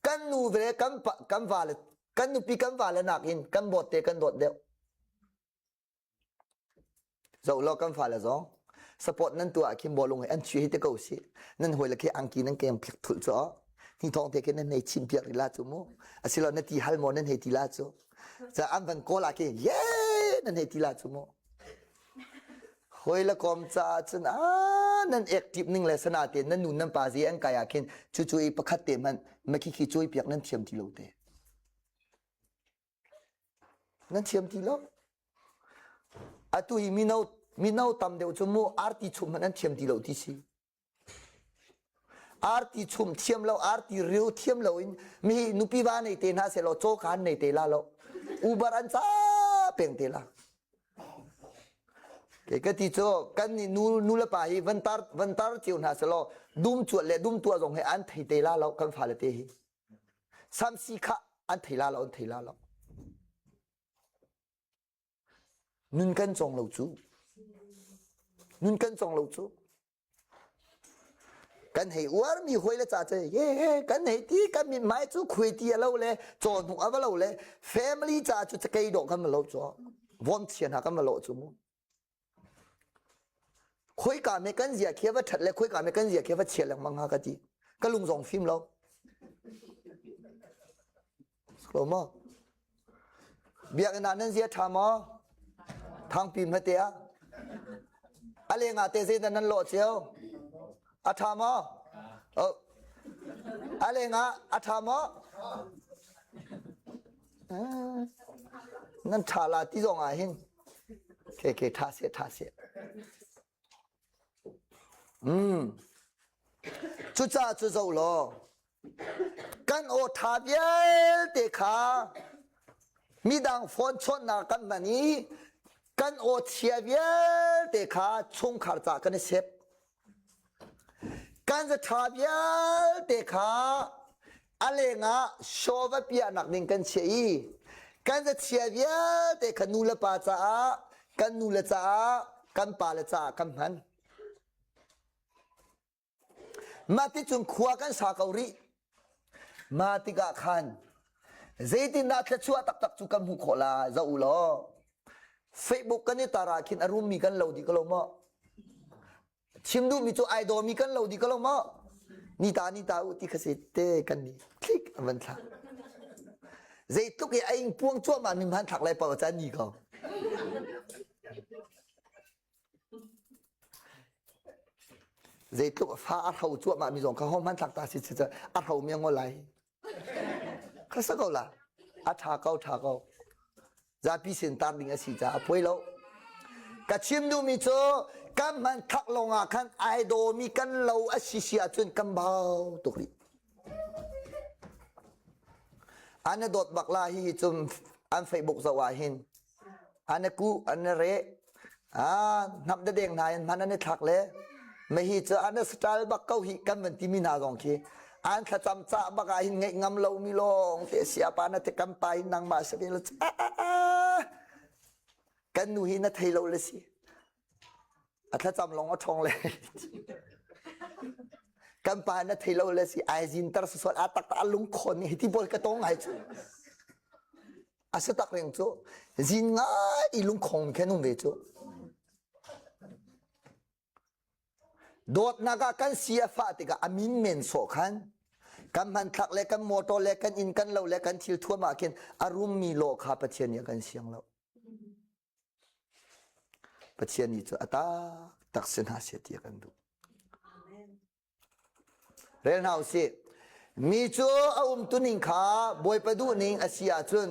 kan nu ve kan pa kan va le kan nupi kan va le nakin kan bawt te kan dawt deuh. Zoh law kan fale zong support nan tuah khin bawlung he an chuih hi te ko si. Nan hawi le khi angki nan kem phik thul cu ni thong te khi nan hei chim piak rih la cu mu. Asilo na ti hal maw nan hei ti la cu. Ca an van kawl ah khi ye nan hei ti la cu mu. Hawi le kom caah cun aa nan ek tip ning le sana te nan nu nan pa zi an kai ah khin cu cu i pakhat te hmanh makhi khi cawi piak nan thiam ti lo te. Nan thiam ti lo. Atu hi mino mino tam deuh cu mu arti chum hmanh an thiam ti lo ti si. Arti chum thiam lo, arti riu thiam lo in mi nupi va nei te hna selaw caw kha an nei te la lo. Uber an ca peng te la. Ke ka ti cu kan nih nu nu le pa hi van tar van tar cio hna selaw dum chuat le dum tuah zong he an thei te la lo kan fale te hi. Samsi kha an thei la lo an thei la lo. Nun kan cawng lo cu. Nun kan cawng lo cu. Kan hei uarmi hawi le ca cu ye kan hei ti kan mithmai cu khui ti a lo le caw hnuk a va lo le family ca cu cakei dawh kan va lo cu vom chia hna kan va lo cu mu. Khoika me kan zia khi va ṭhat le khoika me kan zia khi va chia lengmang ha ka ti. Ka lung zong fim lo. Lo maw? Biakinn ah nan zia ṭha maw? Thangpi hmate ah. A leng ah te zeidah nan lawh cio? A ṭha maw? Oh. A leng ah a ṭha maw? Nan ṭha la ti zong ah hin. Ke ke ṭha seh ṭha seh. Mm. Cucaah cu zoh law kan aw ṭha vialte kha midang phone chawnhnak kan hman i kan aw chia vialte kha chungkhar ca kan i sep. Kan zaṭha vialte kha a lengah show va piahnak ding kan chiah i kan zachia vialte kha nu le pa caah kan nu le caah kan pa le caah kan hman. Mah ticun khua kan sa ko rih. Mah tikah khan zeitindah thluachuah taktak cu kan hmuh khawh lai zoh u law Facebook kan i tar ah khin a rummi kan lo dih ko lo maw? Chim duhmi cu ai dawmi kan lo dih ko lo maw? Ni ta ni ta u ti kha si te kan ni tlik an van thlak. Zeitluk i a ing puang cuahmah mi hmanthlak lai paoh caan ni ko. Zeitluk fa a hro cuahmah mi zong kha ho hmanthlak ta si si a hro mi ngol lai. Kha sa ko la. A tha ko tha ko. Zapi sin tar ding a si caah a poi lo. Ka chim duhmi cu kan hmanthlak lawng ah khan ai dawmi kan lo a si si ahcun kan bau tuk rih. An i dawt bak la hi cu an Facebook zoh ah hin an i kuh an i reh ah hnap dadeng hna in hman an i thlak le mahi cu an i style bak ko hi kan van timi hna zong khi an thlacam cah bak ah hin ngeih ngam lo mi lawng te siapa na te kan pa hin nangmah si ve kan nu hi na thei lo le si a thlacam lawng a ṭhawng le kan pa na thei lo le si ai zin tar sual a tak a lungkhawn hi ti pawl ka tong ai cu a si tak reng cu zin ngai i lungkhong khen um ve cu dawtnak ah kan si a fah tikah a min men sawh khan kan hmanthlak le kan motor le kan inn kan lo le kan thil thuam ah khin a rummi lawh kha Pathian nih a kan siang lo Pathian nih cu a taktak si hna seh ti a kan duh. Rel hna usih. Mi cu a umtuning kha Bawipa duhning a si ahcun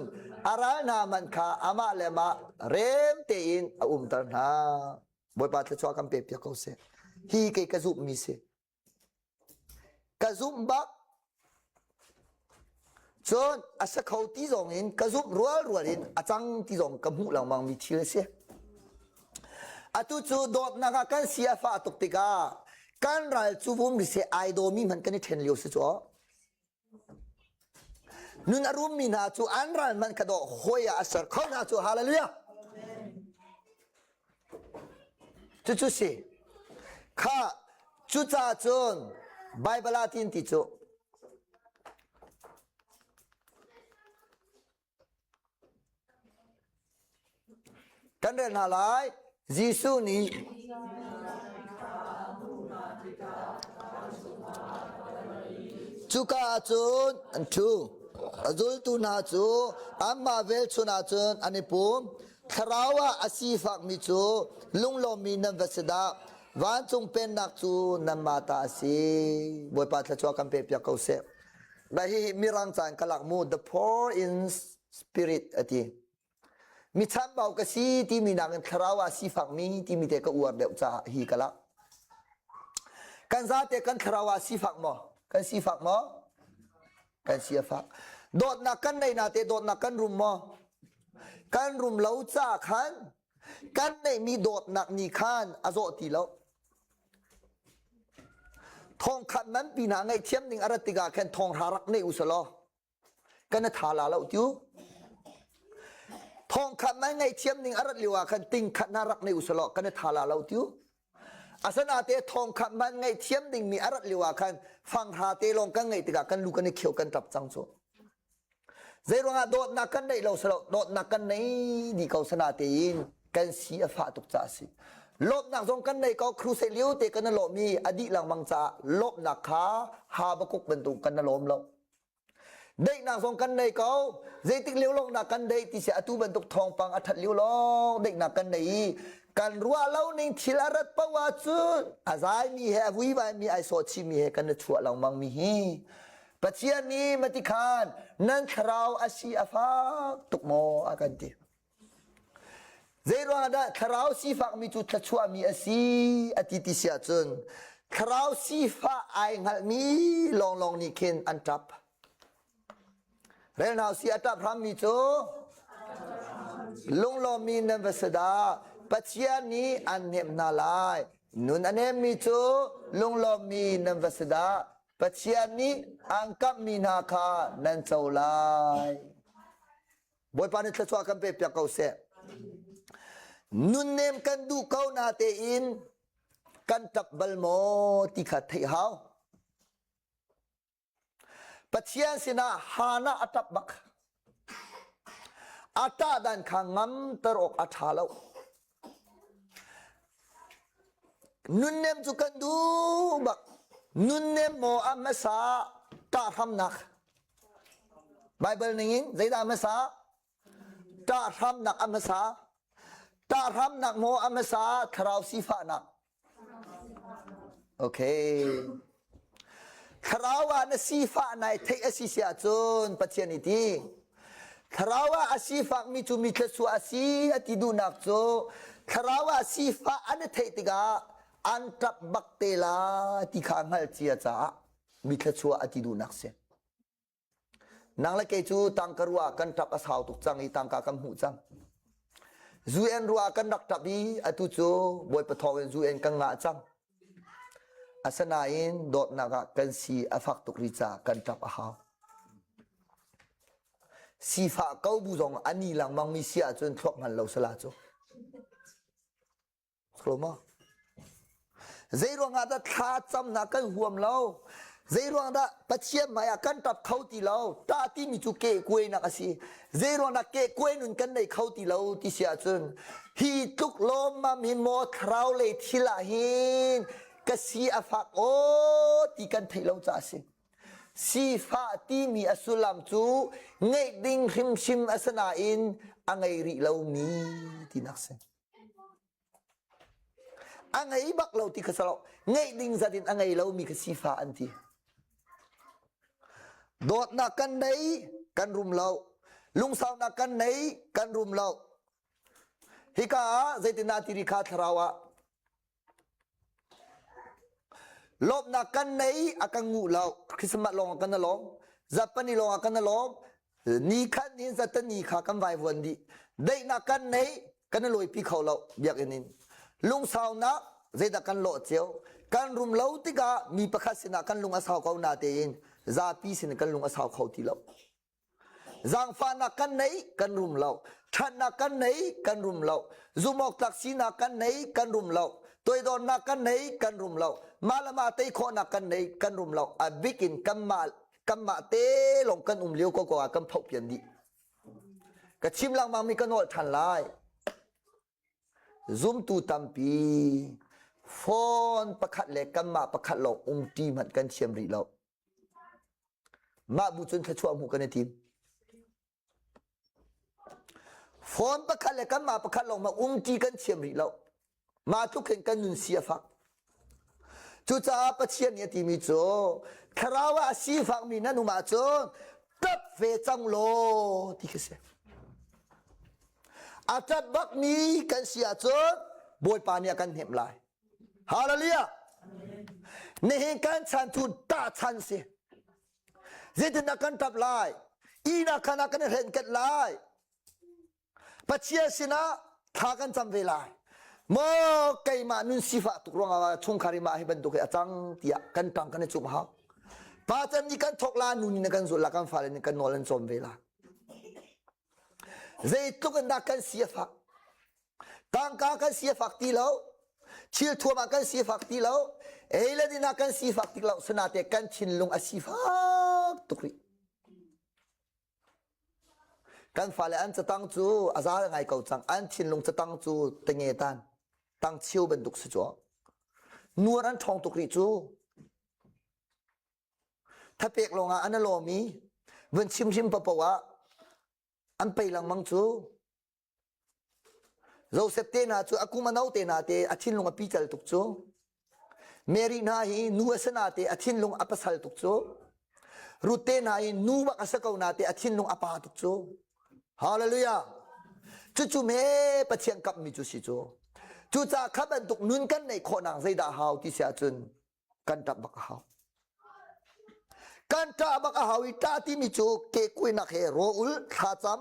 a ral hna hmanh kha amah le amah rem tein a umter hna. Bawipa thluachuah kan pek piak ko seh. Hi kei ka zumhmi si. Ka zumh bak. Cun a sa kho ti zong in ka zumh rualrual in a cang ti zong ka hmuh lengmang mi thil a si. Atu cu dawtnak ah kan si a fah tuk tikah kan ral cu vum ri seh ai dawmi hmanh kan i ṭhen lio si cu. Nun a rummi hna cu an ral hmanh kha dawh hawi ah a ser kho hna cu hallelujah. Cucu si. Kha cucaah cun Bible ah tin ti cu Kan rel hna lai. Jesuh nih Cuka ah cun an ṭhu. A zultu hna cu anmah velchun ah cun an i pum. Thlarau ah a sifakmi cu lunglawmmi nan va si dah. Vancung pennak cu nanmah ta a si. Bawipa thluachuah kan pekpiak ko seh. Mah hihi Mirang ca in ka lak mu. The poor in spirit a ti. Mi chambau ka si timi nakin thlarau ah sifakmi timi te ka uar deuh caah hi ka lak. Kan zate kan thlarau ah sifak maw? Kan sifak maw? Kan si a fak. Dawtnak kan nei na te dawtnak kan rum maw? Kan rum lo ca khan kan neihmi dawtnak nih khan a zawh ti lo. Thongkhat nganpi hna ngaihthiam ding a rat tikah khan thonghra rak nei usalaw kan a tha la lo tiu. Thongkhat nan ngaihthiam ding a rat lio ah khan tingkhat hna rak nei usalaw kan a tha la lo tiu. Asanate thongkhat man ngaihthiam ding mi a rat lio ah khan fanghra te lawng kan ngeih tikah kan lu kan i khio kan tap cang cu. Zeiruangah dawtnak kan neih lo silo dawtnak kan nei di ko sana tein kan si a fah tuk caah a si. Lawmhnak zong kan nei ko crusade lio te kan i lawmmi a dih lengmang caah lawmhnak kha Habakkuk bantuk kan i lawm lo. Daihnak zong kan nei ko. Zeitik lio lawng dah kan daih ti si atu bantuk thawngpang a that lio lawng daihnak kan nei i kan ruah lo ning thil a rat paoh ahcun a zaimi he a vuivaimi ai sawh chihmi he kan i chuah lengmang mi hi Pathian nih matikhan nan thlarau a si a fak tuk maw a kan ti. Zeiruang dah thlarau sifakmi cu thluachuahmi a si a ti ti si ahcun thlarau sifah ai hngalhmi lawnglawng nih khin an ṭap. Rel hna usih a ṭap hrammi cu lunglawmmi nan va si dah Pathian nih an hnemh hna lai. Nun a nemmi cu lunglawmmi nan va si dah Pathian nih an kamhmi hna kha nan co lai. Bawipa nih thluachuah kan pe piak ko seh. Nunnem kan duh ko na tein kan ṭap bal maw ti kha theih hau. Pathian sinah Hana a ṭap bak. A ṭah dan kha ngamter awk a ṭha lo. Nunnem cu kan duh bak. Nunnem maw a hmasa ṭah hramnak. Baibal ningin zeidah a hmasa? Ṭah hramnak a hmasa. Ṭah hramnak maw a hmasa thlarau sifahnak. Okay. Thlarau ah na sifah nai theih a si si ahcun Pathian i ti. Thlarau ah a sifakmi cu mi thluachuah a si a ti duhnak cu thlarau ah sifah an i theih tikah an ṭap bak te la ti kha hngalh cia caah mi thluachuah a ti duhnak si. Nang le kei cu tangka ruah kan ṭap a sau tuk cang i tangka kan hmuh cang. UN ruah kan rak ṭap i atu cu Bawipa thawng in UN kan ngah cang. Asinain dawtnak ah kan si a fak tuk ri caah kan ṭap a hau. Sifah ko bu zong a ni lengmang mi si ahcun thluak hngal lo sala cu. Roma. Zeiruang ah dah thla camnak kan huam lo? Zeiruang dah Pathian hmai ah kan ṭap kho ti lo? Ṭah timi cu kehkuainak a si. Zeiruang dah kehkuai nun kan nei kho ti lo ti si ahcun hi tluk lawmmam hin maw thlarau lei thil ah hin ka si a fak aw ti kan theih lo caah a si. Sifah timi a sullam cu ngeih ding hrimhrim a si nain a ngei rih lomi tinak si. A ngei bak lo ti kha si lo. Ngeih ding zat in a ngei lomi kha sifa an ti. Dawtnak kan nei, kan rum lo. Lungsaunak kan nei, kan rum lo. Hika ah zeitindah ti ri kha thlarau ah Lawmhnak kan nei a kan nguh lo. Christmas lawng ah kan lawm. Zapani lawng ah kan lawm. Ni khat ni zatani kha kan vaivuan dih. Daihnak kan nei kan i lawipi kho lo biakinn in. Lungsaunak zeidah kan lawh cio. Kan rum lo tikah mi pakhat sinah kan lung a sau ko na tein zapi sin kan lung a sau kho ti lo. Zaangfahnak kan nei, kan rum lo. Ṭhatnak kan nei, kan rum lo. Zumhawktlak sinak kan nei, kan rum lo. Toidornak kan nei, kan rum lo. Mah le mah tei khawhnak kan nei, kan rum lo. A bik in kanmah kanmah te lawng kan um lio ko ko ah kan phohpian dih. Ka chim lengmang mi ka nawl ṭhan lai. Zumtu tampi phone pakhat le kanmah pakhat lawng umṭi hmanh kan thiam rih lo. Mah bu cun thluachuah hmuh kan i tim. Phone pakhat le kanmah pakhat lawng ma umṭi kan thiam rih lo. Mah tluk hin kan nun si a fak. Cucaah Pathian nih a timi cu thlarau ah a sifakmi nan um ahcun ṭap ve cang law ti khi si. A ṭap bakmi kan si ahcun Bawipa nih a kan hnemh lai. Hallelujah! Nihin kan chan cu tah chan si. Zeitindah kan tap lai? Ihnak khan ah kan i hrenket lai. Pathian sinah thla kan cam ve lai. Maw keimah nun sifah tuk ruangah chungkhar i mah hi bantuk hi a cang tiah kan tang kan i cumh hau. Pa can nih kan thok la, nu nih kan zulh la, kan fale nih kan nawl an cawm ve la. Zeitluk in dah kan si a fak. Tangka kan si a fak ti lo. Thil thuam ah kan si a fak ti lo. Ei le din ah kan si fak ti lo. Sanate kan thinlung a si fak tuk rih. Kan fale an catang cu a zal ngai ko cang. An thinlung catang cu tenge tan. Tang chio bantuk si cu. Nuar an ṭhawng tuk rih cu. Thapek lawngah an i lawm i. Vun chim hrim papo ah an pei lengmang cu. Joseph te hna cu a kum a no te hna te a thinlung a pical tuk cu. Mary hna hi nu a si na te a thinlung a pasal tuk cu. Ruth te hna hi nu bak a si ko na te a thinlung a pa tuk cu. Hallelujah. Cucu me Pathian kamhmi cu si cu. Cucaah kha bantuk nun kan neih khawhnak zeidah hau ti si ahcun kan ṭap bak a hau. Kan ṭah bak a hau i ṭah timi cu kekuinak he rawl thlacam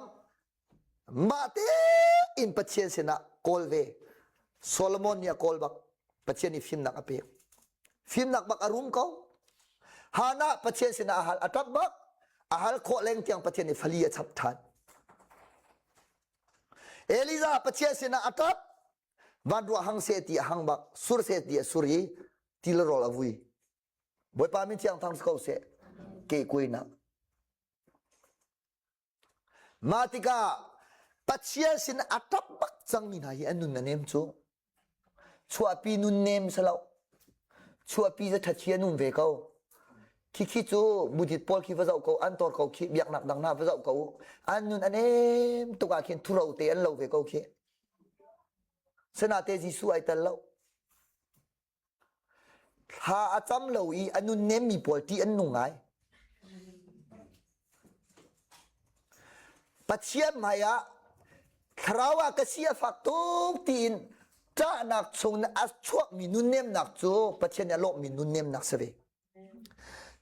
mah tein Pathian sinah kawl ve. Solomon nih a kawl bak. Pathian nih fimnak a pek. Fimnak bak a rum ko. Hannah Pathian sinah a hal a ṭap bak. A hal khawh leng tiang Pathian nih fali a chap ṭhan. Elijah Pathian sinah a ṭap. Van ruah hang seh ti a hang bak, sur seh ti a sur i ti le rawl a vui. Bawipa min thiang thang si ko seh. Ke kuainak. Mah tikah Pathian sin a ṭap bak cangmi hna hi an nun a nem cu. Chuahpi nun nem si lo. Chuahpi cu ṭhathi an um ve ko. Khikhi cu Buddhist pawl khi va zoh ko, an tor ko khi, biaknak dang hna va zoh ko. An nun a nem tuk ah khin thuro te an lo ve ko khi. Sinate Jesuh ai tel lo. Thla a cam lo i a nunnemmi pawl ṭih an nung ngai. Pathian hmaiah thlarau ah ka si a fak tuk tiin ṭahnak chung in a chuakmi nunnemnak cu Pathian nih a lawmhmi nunnemnak si ve.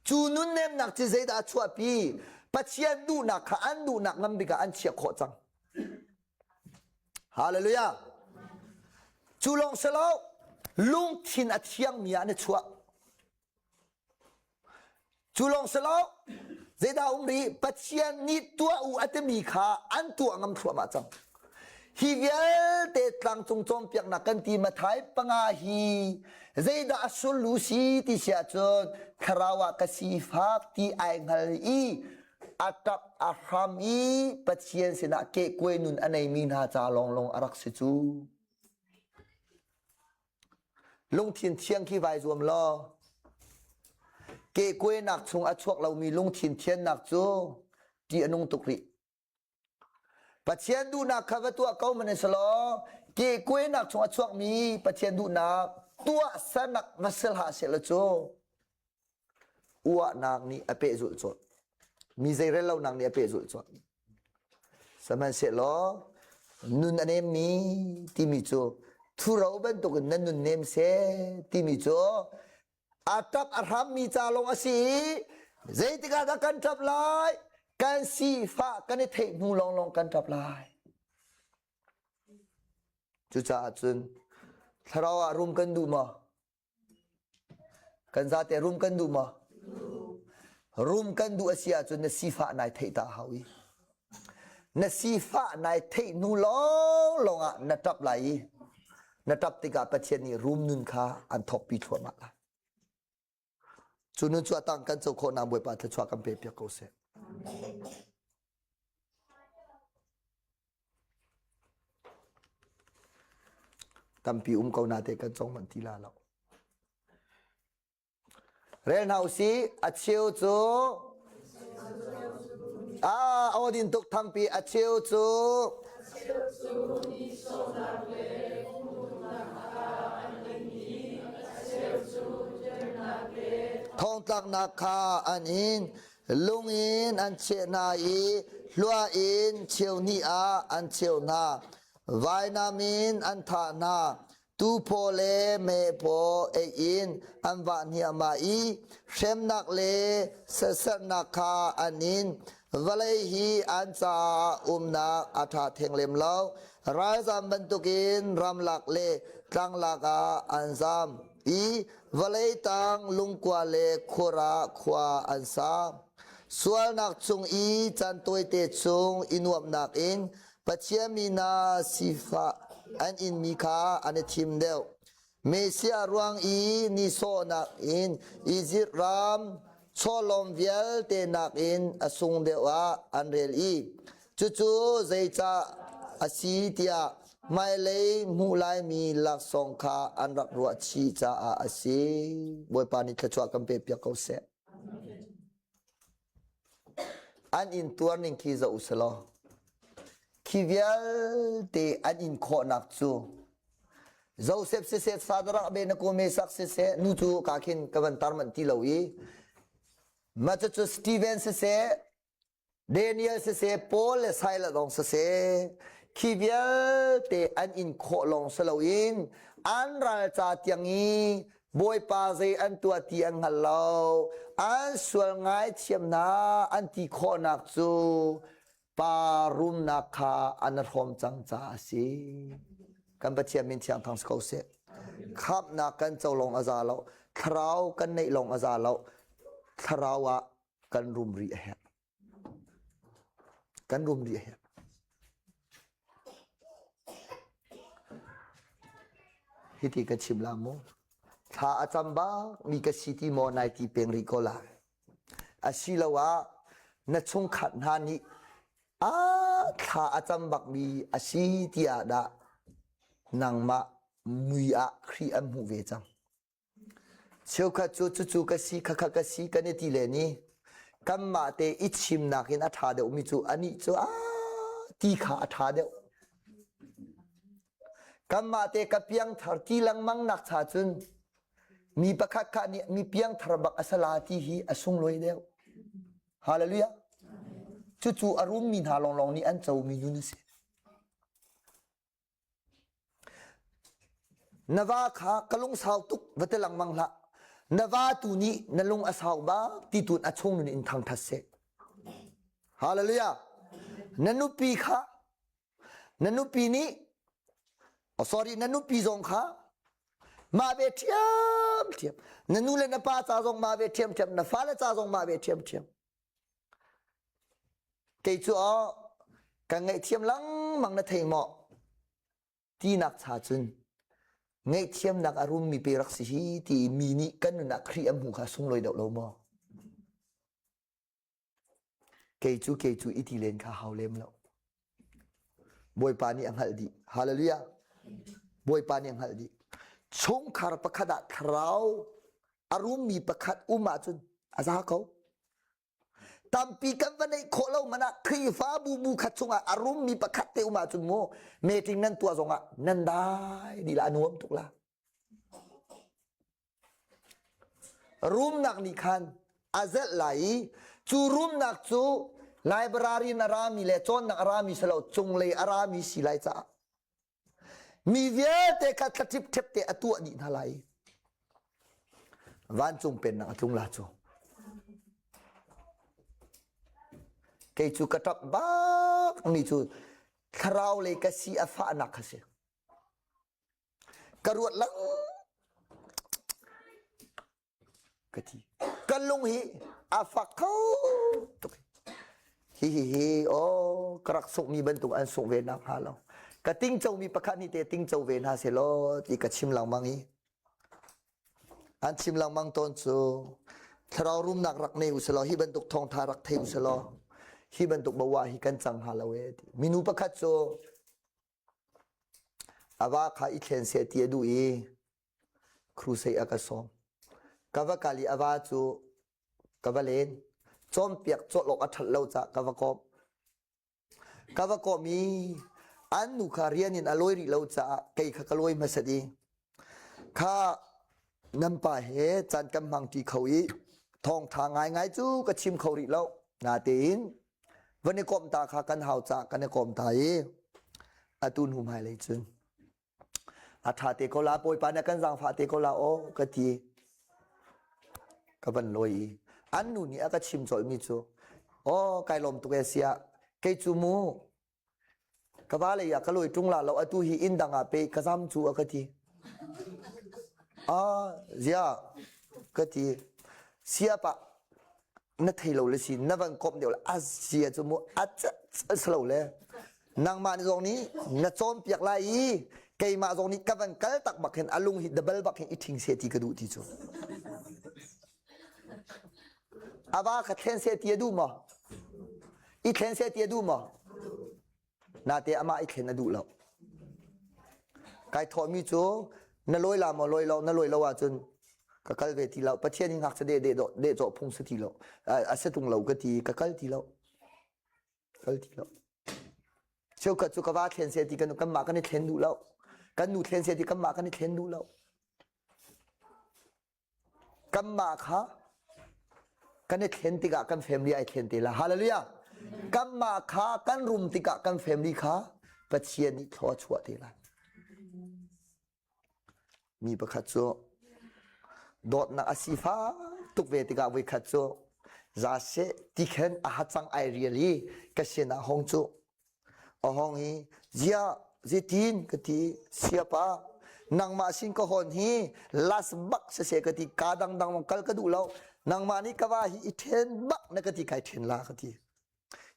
Cu nunnemnak cu zeidah a chuahpi? Pathian duhnak kha an duhnak ngan bik ah an chiah khawh cang. Hallelujah. Cu lawng si lo, lungthin a thiangmi ah na chuah. Cu lawng si lo, zeidah um rih? Pathian nih tuah u a timi kha an tuah ngam thluahmah cang. Hi vialte tlangcung cawnpiaknak kan ti Mathai panga hi zeidah a sullu si ti si ahcun thlarau ah ka sifak ti ai hngal i a ṭap a hram i Pathian sinah kehkuai nun a neimi hna ca lawnglawng a rak si cu. Lungthin thiang khi vai zuam law kehkuainak chung a chuak lomi lungthin thiannak cu ṭih a nung tuk rih. Pathian duhnak kha va tuah ko man selaw kehkuainak chung a chuakmi Pathian duhnak tuah sanak va sil hlah seh law cu uahnak nih a pehzulh colh. Mi zeirel lonak nih a pehzulh colh. Sihmanhsehlaw nun a nemmi timi cu thuro bantukin nan nun nem seh timi cu a ṭap a hrammi ca lawng a si i zeitik ah dah kan ṭap lai? Kan sifah kan i theih hnu lawnglawng kan ṭap lai. Cucaah cun thlarau ah rum kan duh maw? Kan zate rum kan duh maw? Rum kan duh a si ahcun na sifah nai theih ta hau i. Na sifah nai theih hnu lawnglawng ah na ṭap lai i na ṭap tikah Pathian nih rum nun kha an thawkpi thluahmah lai. Cu nun cu a tang kan co khawhnak Bawipa thluachuah kan pe piak ko seh. Tampi um ko na te kan cong manh ti la lo. Rel hna usih a cheu cu ah awdin tuk thangpi a cheu cu thongtlaknak kha an in lung in an cheh hna i hlua in cheu hnih ah an cheu hna vainam in an thah hna Tuphaw le mehphaw ei in an vah hniahmah i hremnak le sersernak kha an in. Vawlei hi an caah umnak a ṭha theng lem lo. Ralzam bantukin ramlak le tlanglak ah an zam i vawlei tang lungkua le khur ah khua an sa. Sualnak chung i caan tawite chung i nuamhnak in Pathian mi hna sifah an inmi kha an i thim deuh. Messiah ruang i nihsawhnak in Izipt ram chawlawm vialte nakin a sung deuh ah an rel i cucu zeicah a si tiah hmailei hmuh laimi laksawng kha an rak ruah chih caah a si. Bawipa nih thluachuah kan pe piak ko seh. An in tuar ning khi zoh usalaw khi vialte an in khawhnak cu Joseph siseh Sadrach Abednego Meshach siseh nu cu ka khin ka van tar manh ti lo i mah cucu Steven siseh Daniel siseh Paul le Silas lawng siseh khi vialte an in khawh lawng si loin an ral ca tiang i Bawipa zei an tuah ti an hngal lo. An sual ngaithiam hna an ti khawhnak cu pa rumnak kha an hrawm cang caah a si. Kan Pathian min thiang thang si ko seh. Khamhnak kan co lawng a za lo. Thlarau kan neih lawng a za lo. Thlarau ah kan rum rih a herh. Kan rum rih a herh. Hiti ka chim la mu. Thla a cam bak mi ka si ti maw nai ti peng rih ko lai. Asiloah na chungkhat hna nih a thla a cam bak mi a si tiah dah nangmah mui ah Khrih an hmuh ve cang. Cheukhat cu cucu ka si khakha ka si kan i ti len i kanmah te i chimnak in a ṭha deuhmi cu anih cu aa ti kha a ṭha deuh. Kanmah te ka piangthar ti lengmang nak cha cun mi pakhat kha nih mi piangthar bak a sala ti hi a sunglawi deuh. Hallelujah. Cucu a rummi hna lawnglawng nih an comi nun a si. Na va kha ka lungsau tuk va ti lengmang hlah. Na va tu nih na lung a sau bak ti tun a chung nun in thangthat seh. Hallelujah. Na nupi kha na nupi nih oh sorry na nupi zong kha mah ve ṭhiam ṭhiam na nu le na pa ca zong mah ve ṭhiam ṭhiam na fale ca zong mah ve ṭhiam ṭhiam Kei cu aw kan ngaihthiam lengmang na thei maw? Tinak cha cun ngaihthiamnak a rummi pe rak si hi ti mi nih kan nun ah Khrih an hmuh kha sunglawi deuh lo maw? Kei cu kei cu i ti len kha hau lem lo. Bawipa nih a hngalh dih. Hallelujah. Bawipa nih a hngalh dih. Chungkhar pakhat ah thlarau a rummi pakhat um ahcun a za ko. Tampi kan va neih khawh lo man ah Khrihfabu bu khat chungah a rummi pakhat te um ahcun mu meeting nan tuah zongah nan dai dih la a nuam tuk la. Rumnak nih khan a zelh lai i cu rumnak cu library in a rami le cawnnak a rami si lo cunglei a rami si lai caah Mi vialte kha thla ṭhipṭhep te a tuah dih hna lai. Vancung pennak a tlung la cu. Kei cu ka ṭap bak mi cu thlarau lei ka si a fahnak kha si. Ka ruat lang ka ti kan lung hi a fak kho tuk hi hi hi oh ka rak sungh mi bantuk an sungh ve nak hnga lo ka tingco mi pakhat nih te tingco ve hna se law ti ka chim lengmang i an chim lengmang tawn cu thlarau rumnak rak nei u selaw hi bantuk thawngtha rak thei u selaw hi bantuk bawa hi kan cang hnga lo e ti minu pakhat cu a va kha i thlen seh ti a duh i Crusade a ka sawm. Ka va kal i a va cu ka va len. Cawnpiak cawlh awk a ṭhat lo caah ka va kawm. Ka va kawm i an nu kha rian in a lawi rih lo caah kei kha ka lawi hmasat i kha nan pa he caan kan hmang ṭi kho i thawngṭha ngaingai cu ka chim kho rih lo. Natein van i kawmh ta kha kan hau caah kan i kawm ta i atu hnu hmailei cun A ṭha te ko la Bawipa nih a kan zaangfah te ko la aw ka ti. Ka van lawi i an nu nih a ka chim colhmi cu aw kai lawm tuk e siah kei cu mu ka va lei ah ka lawi ṭung la lo atu hi inn dang ah pe ka zam cu a ka ti. Ah ziah ka ti. Siapa na thei lo le si na van komh deuh le a zia cu mu a ca lo le nangmah nih zong nih na cawnpiak lai i keimah zong nih ka van kal tak bak hin a lung hi dabal bak hin i ṭhing seh ti ka duh ti cu a va kha thlen seh ti a duh maw i thlen seh ti a duh maw Nate amah i thlen a duh lo. Kai thawhmi cu na lawi la maw lawi lo na lawi lo ahcun ka kal ve ti lo. Pathian hi ngakchia deh deh deh cawh phung si ti lo. A si tung lo ka ti ka kal ti lo. Kal ti lo. Cheukhat cu ka va thlen seh ti kan kanmah kan i thlen duh lo. Kan nu thlen seh ti kanmah kan i thlen duh lo. Kanmah kha kan i thlen tikah kan family ai thlen te la. Hallelujah. Kanmah kha kan rum tikah kan family kha Pathian nih thlua chuah te lai. Mi pakhat cu dawtnak a sifak tuk ve tikah voikhat cu za seh ti khan a hacang ai rial i ka sin ah hong cu a hong i ziah zeitin ka ti siapa nangmah sin ka hawn hi las bak siseh ka ti ka dangdang kal ka duh lo nangmah nih ka va hi i ṭhen bak na ka ti kai ṭhen la ka ti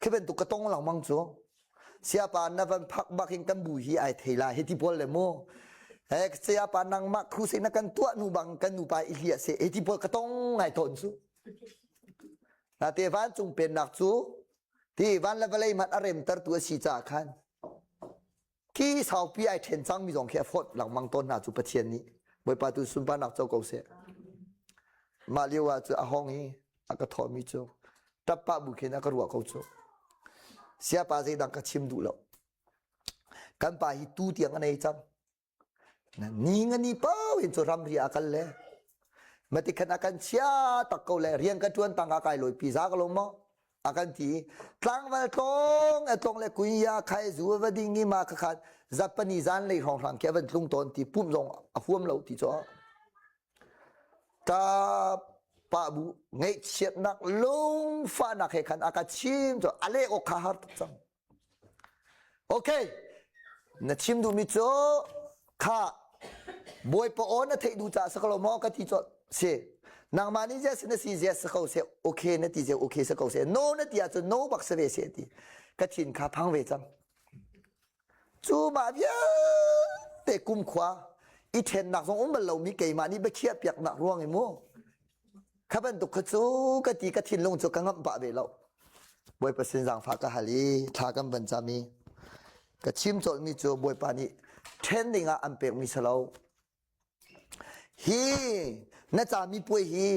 Khi bantuk ka tong lengmang cu siapa na van phak bak in kan bu hi ai thei la hi ti pawl le mu he sayapa nangmah crusade na kan tuah nu bang kan nupa i hliah se hi ti pawl ka tong ngai tawn cu na te vancung pennak cu ti van le vawlei hmanh a remtertu a si caah khan Khi saupi ai ṭhen cangmi zong khi a fawt lengmang tawn hna cu Pathian nih Bawipa tu sunparnak co ko seh. Mah lio ah cu a hong i a ka thawhmi cu ṭap pah bu khin a ka ruah ko cu. Siapa zeidang ka chim duh lo. Kan pa hi tu tiang a nei cang. Ni nga ni pau in cu ramri a kal le mati khan a kan chia tak ko le rian ka ṭuan tang ka kai lawi pi za ka lo maw a kan ti tlangval tlong a tlong le kunya khai zu va ding i ma kha khan zapani zan lei hrawng hrang khi a van tlung tawn ti pum zong a huam lo ti cho ta pa bu ngaihchiatnak lungfahnak he khan a ka chim cho a leh awk kha har tuk cang Okay, na chim duhmi cu kha Bawipa aw na theih duh caah si ko lo maw ka ti colh. Si. Nangmah nih yes na si yes si ko seh, okay na ti seh, okay si ko seh, no na ti ahcun no bak si ve seh ti. Ka thin kha phang ve cang. Cu mah vialte kumkhua i ṭhennak zong um bal lomi keimah nih biakhiah piaknak ruang i mu Kha bantuk kha cu ka ti ka thinlung cu ka ngamh pah ve lo. Bawipa sin zaangfah ka hal i thla kan van cam i ka chim colhmi cu Bawipa nih ṭhen ding ah an pekmi si lo. Hi na cami puai hi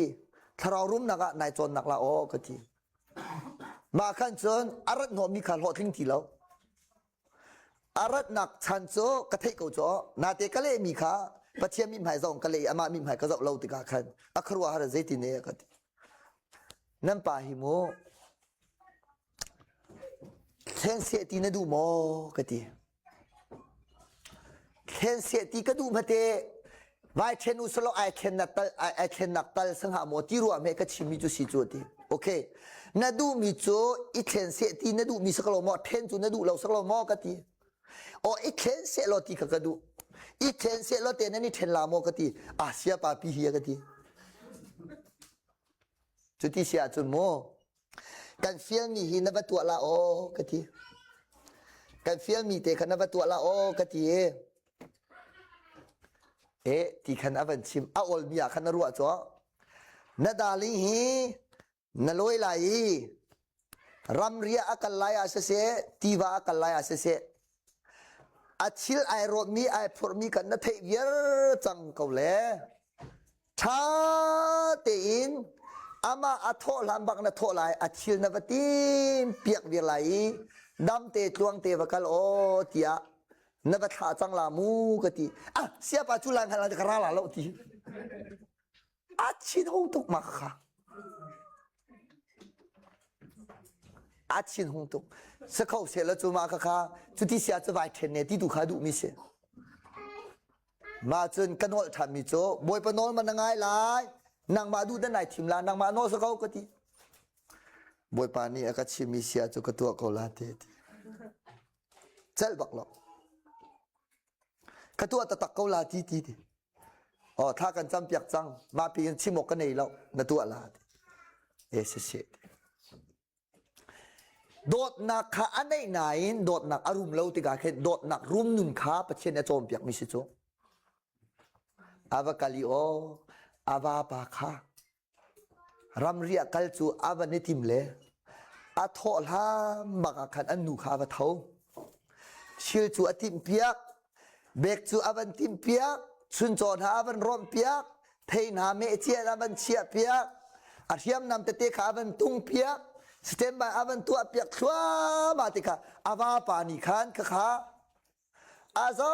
thlarau rumnak ah nai cawnnak la aw ka ti. Mah khan cun a rat hnawhmi kha hlawhtling ti lo. A ratnak chan cu ka theih ko cu nate ka lehmi kha Pathian mithmai zong ka leh i amah mithmai ka zoh lo tikah khan a khuaruahhar zeitin ne ka ti. Nan pa hi mu thlen seh ti na duh maw ka ti. Thlen seh ti ka duh hmate vai ṭhen u selaw ai thlennak tal ai thlennak tal sangha maw ti ruah me ka chimmi cu si cu ti. Okay. Na duhmi cu i thlen seh ti na duhmi si ko maw ṭhen cu na duh lo si ko maw ka ti. O i thlen seh law ti kha ka duh. I thlen seh law te nan i ṭhen la maw ka ti. Ah sia pa pi hi ka ti. Cuti si ahcun mu kan fialmi hi na va tuah la aw ka ti. Kan fialmi te kha na va tuah la aw ka ti. Eh ti khan a van chim a olmi ah khan na ruah cu na darling hi na lawi lai i ramriah a kal lai ah siseh tiva a kal lai ah siseh a thil ai rawtmi ai phurhmi kan na theih viar cang ko le ṭha tein amah a thawh hlan bak na thawh lai a thil na va tim piak viar lai i damte tluangte va kal aw tiah na va thlah cang la mu ka ti ah siapa cu lan hal ka ra la lo ti a chin hung tuk ma kha a chin hung tuk sakho se la cu ma kha kha cuti sia cu vai then ne ti tu kha duh mi si ma cun ka nawl than mi cu bawipa nawl ma na ngai lai nangmah duh dan nai thim la nangmah nawl sa ko ka ti bawipa nih a ka chimmi sia cu ka tuah ko la ti ti Celh bak lo. Ka tuah taktak ko la ti ti ti. Oh, thla kan cam piak cang. Mah pi in chim awk ka nei lo. Na tuah la ti. E si si. Dawtnak kha a neih nain dawtnak a rum lo tikah khin dawtnak rum nun kha Pathian a cawnpiak mi si cu. Ava kali aw, ava pa kha Ramriah kal cu a van i tim le a thawh hlan bak ah khan an nu kha a va tho. Thil cu a timhpiak, bek cu a van timhpiak, chuncaw hna a van rawmhpiak, thei hna meh cia a van chiahpiak, a hriamnam tete kha a van tungpiak. Standby a van tuah piak thluahmah tikah a vapa nih khan khakha a zo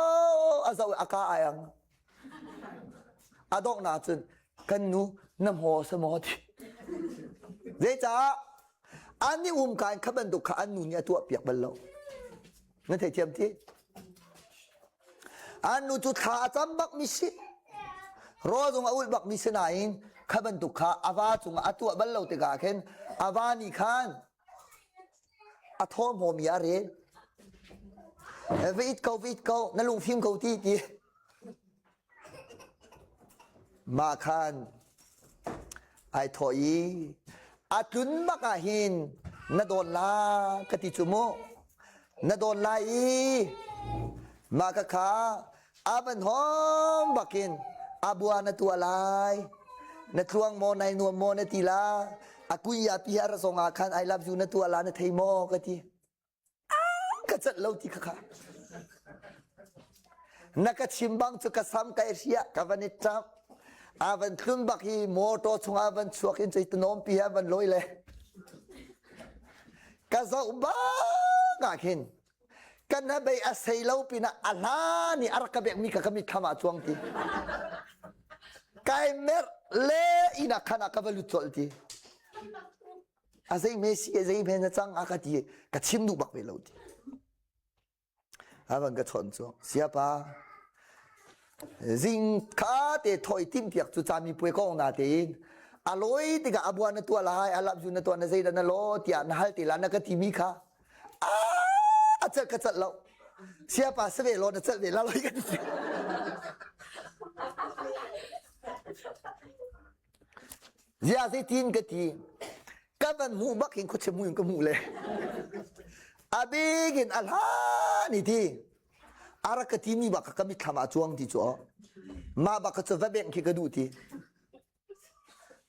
a zo a ka ai ang. A donghnak cun kan nu na hmaw sa maw ti. Zeicah an i um ka in kha bantuk kha an nu nih a tuah piak bal lo. Na theithiam ti? An nu cu thla a cam bak mi si. Rawl zong a ulh bak mi si nain kha bantuk kha a va cungah a tuah bal lo tikah khin a va nih khan a thawhmawmi a rel. Va it ko, va it ko, na lungfim ko ti ti. Mah khan ai thawh i a tlun bak ah hin na dawn la ka ti cu mu. Na dawn lai i mah ka kha a van hawng bakin a bua na tuah lai. Na tluang maw nai nuam maw na ti la. A kunya pi a ra zong ah khan I love you na tuah la na thei maw ka ti. Ka cat lo ti kha na ka chim bang cu ka sam kai hria ka van i ṭap a van tlun bak hi motor chung ah van chuak in cei tanom pi ha van loi le ka zoh bak ah khin kan ha bei a sei lo pinah a hla nih a rak ka bek mi ka ka mitthlam ah cuang ti kai mer le ina khan ah ka va lut colh ti A zei me si zei me na cang a ka ti ka chim duh bak ve lo ti. A van ka chawnh cu siapa zing kha te thoi tim piak cu cami puai kong na tein a loi tikah a bua na tua lai a lap zu na tua na zei na lo tiah na hal te la na ka ti mi kha a a cat ka cat lo siapa save lo na cat ve la loi ka ti Zia zeitin ka ti. Ka van hmuh bak hin khuachia hmuh in ka hmuh le. A bik in a hlan i ti. A rak ka ti mi bak ka mitthlam ah cuang ti cu aw. Mah bak ka cu va bengh khi ka duh ti.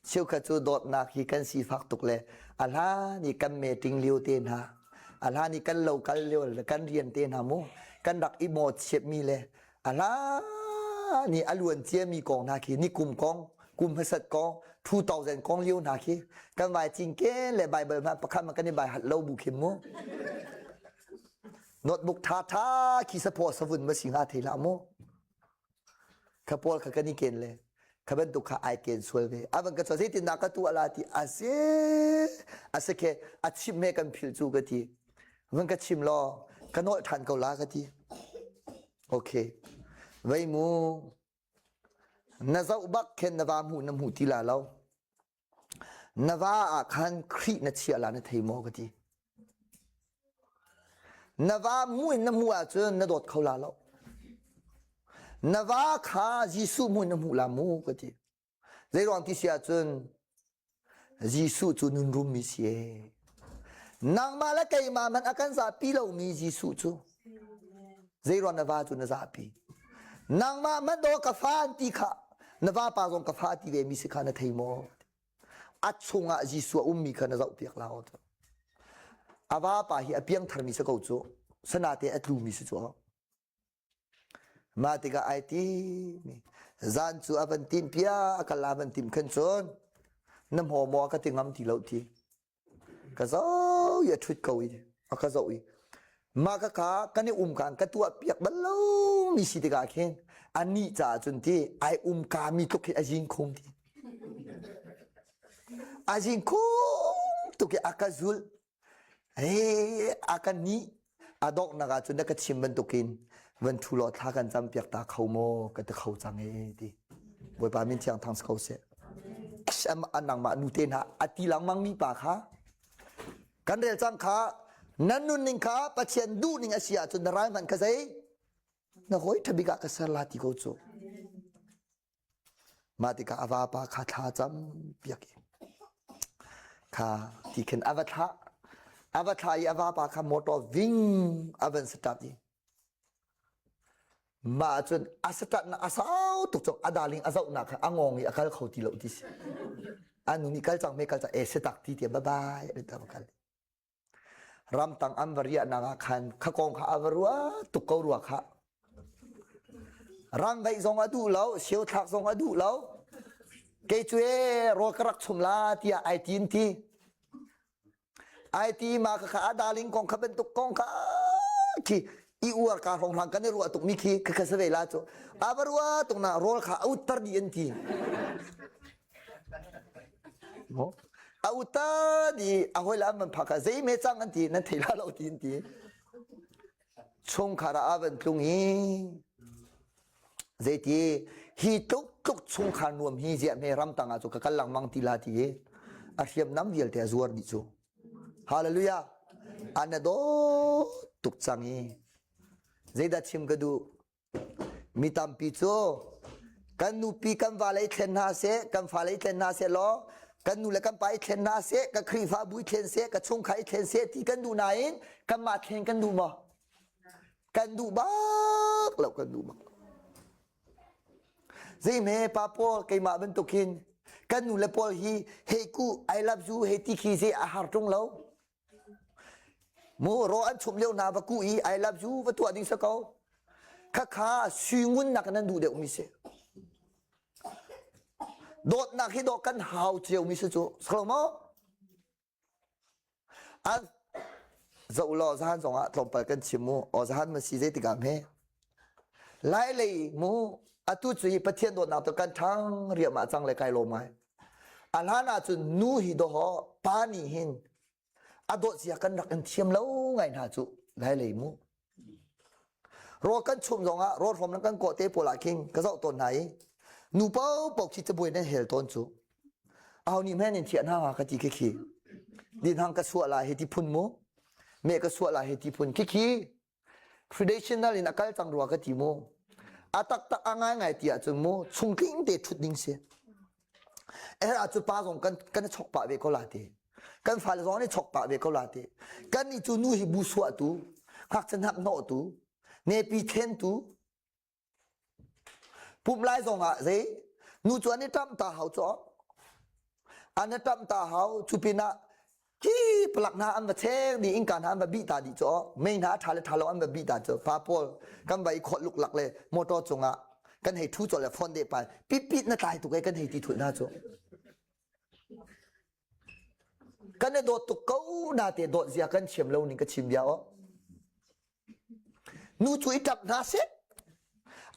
Cheukhat cu dawtnak hi kan sifak tuk le a hlan i kan meeting lio te hna a hlan i kan lo kal lio le kan rian te hna mu kan rak i maw chiatmi le A hlan i a luan ciami kong hna khi nikum kong, kum hmasat kong, 2000 kong lio hna khi kan vai cinken le Bible hmanh pakhat hmanh kan i bai hat lo bu khin mu. Notebook tha tha khi saphaw savun ma si hnga thei hlah mu. Kha pawl kha kan i ken le kha bantuk kha ai ken sual ve. A van ka cho zeitin dah ka tuah la ti a si a si khe a chim he kan phil cu ka ti. Van ka chim law ka nolh ṭhan ko la ka ti. Okay. Vei mu na zoh bak khin na va hmuh na hmu ti la lo. Na va ah khan Khrih na chiah la na thei maw ka ti. Na va mu in na hmuh ahcun na dawt kho la lo. Na va kha Jesuh hmu in na hmuh la mu ka ti. Zeiruang ti si ahcun Jesuh cu nun rummi si ee. Nangmah le keimah man a kan zahpi lomi Jesuh cu zeiruang na va cu na zahpi. Nangmah man daw ka fa an ti kha na vapa zong ka fa ti ve mi si kha na thei maw? A chungah Jesuh a ummi kha na zohpiak la A vapa hi a piangtharmi si ko cu. Sanate a tlumi si cu. Mah tikah ai timi zan cu a van tim pia a kal a van tim khan cun na hmaw maw a ka ti ngam ti lo ti ka zoh i a ṭhut ko i a ka zoh i mah ka ka kan i um kan ka tuah piak bal lo mi si tikah khin anih caah cun ti ai um ka mi tluk hi a zing khum ti a zing khum tuk i a ka zulh Hei, a kan nih a donghnak ah cun na ka chim bantukin van ṭhu law thla kan campiak ta kho maw ka ti kho cang ee ti. Bawipa min thiang thang si ko seh. A nangmah nu te hna a ti lengmang mi pa kha kan rel cang kha nan nunning kha Pathian duhning a si ahcun na ral hmanh kha zei na hawi ṭhabik ah ka ser la ti ko cu. Mah tikah a vapa kha thla cam piak i kha ti khin a va thlah. A va thlah i a vapa kha motor ving a van start i mah cun a start nak a sau tuk cang a darling a zohnak kha a ngong i a kal kho ti lo ti si. A nu nih kal cang me kal cang e si tak ti tiah bye bye a va kal. Ramtang an va riahnak ah khan kha kong kha a va ruah tuk ko rua kha. Ram veih zong a duh lo, sio thlak zong a duh lo. Kei cu ee rawl ka rak chum la tiah ai tin ti. Ai ti ma kha kha a darling kong kha bantuk kong kha khi i uar ka hrong hlang kan i ruah tuk mi khi kha kha se la cu. A va rua tuk na rawl kha a uttar di an ti. A uttar di a hoi la man phaka zei me cang an ti nan thei la lo ti an ti. Chungkhar ah a van tlung i zeiti hi tluk tluk chungkhar nuam hi ziah hme ramtang ah cu ka kal lengmang ti la ti i a hriamnam vialte a zuar dih cu. Hallelujah. An na dawt tuk cang i zeidah chim ka duh? Mi tampi cu kan nupi kan vale i thlen hna seh, kan fale i thlen hna seh law kan nu le kan pa i thlen hna seh, ka Khrihfabu i thlen seh, ka chungkhar i thlen seh ti kan duh nain kanmah thlen kan duh maw? Kan duh bak lo, kan duh bak. Zeihme pa pawl keimah bantuk hin kan nu le pawl hi hei ku I love you hei ti khi zei a har ṭung lo. Mu ro an chumh lio hna va ku i I love you va tuah ding sa ko. Khakha sui ngun nak nan duh deuh mi si. Dawtnak hi dawh kan hau cio mi si cu. Salo maw? An zoh law zahan zong ah tlawmpal kan chim mu. O zahan ma si zei tikah hme. Lai lei mu atu cu hi Pathian dawtnak tu kan ṭhang riahmah cang le kai lawm ngai. A hlan ahcun nu hi dawh pa nih hin a dawt zia kan rak in thiam lo ngai hna cu lai lei mu. Rawl kan chum zongah rawl hrawm nan kan kawh te pawl ah khin ka zoh tawn hna i nu paohpaoh khi cabuai nan hel tawn cu. Aho nih hme nan thiah hna hnga ka ti khi khi. Din hang ka suah lai hi ti phun mu. Me ka suah lai hi ti phun khi khi. Traditional in a kal cang rua ka ti mu. A taktak a ngaingai ti ahcun mu chungtling te ṭhut ding si. Er ah cu pa zong kan kan i chok pah ve ko la ti. Kan fale zong an i chok pah ve ko la ti. Kan nih cu nu hi bu suah tu, ngakchia hnak hnawh tu, nepi then tu, Pumh lai zong ah zei nu cu an i ṭamh ta hau cu an i ṭamh ta hau cu pinah khi palak hna an va cheng dih innka hna an va bih ta dih cu mei hna a ṭha le ṭha lo an va bih ta cu pa pawl kan va i khawt luklak le motor cungah kan hei ṭhu colh le phone deh pai pit na tlai tuk e kan hei ti thulh hna cu kan i dawt tuk ko na te dawt zia kan thiam lo ning ka chim bia aw Nu cu i ṭap hna seh.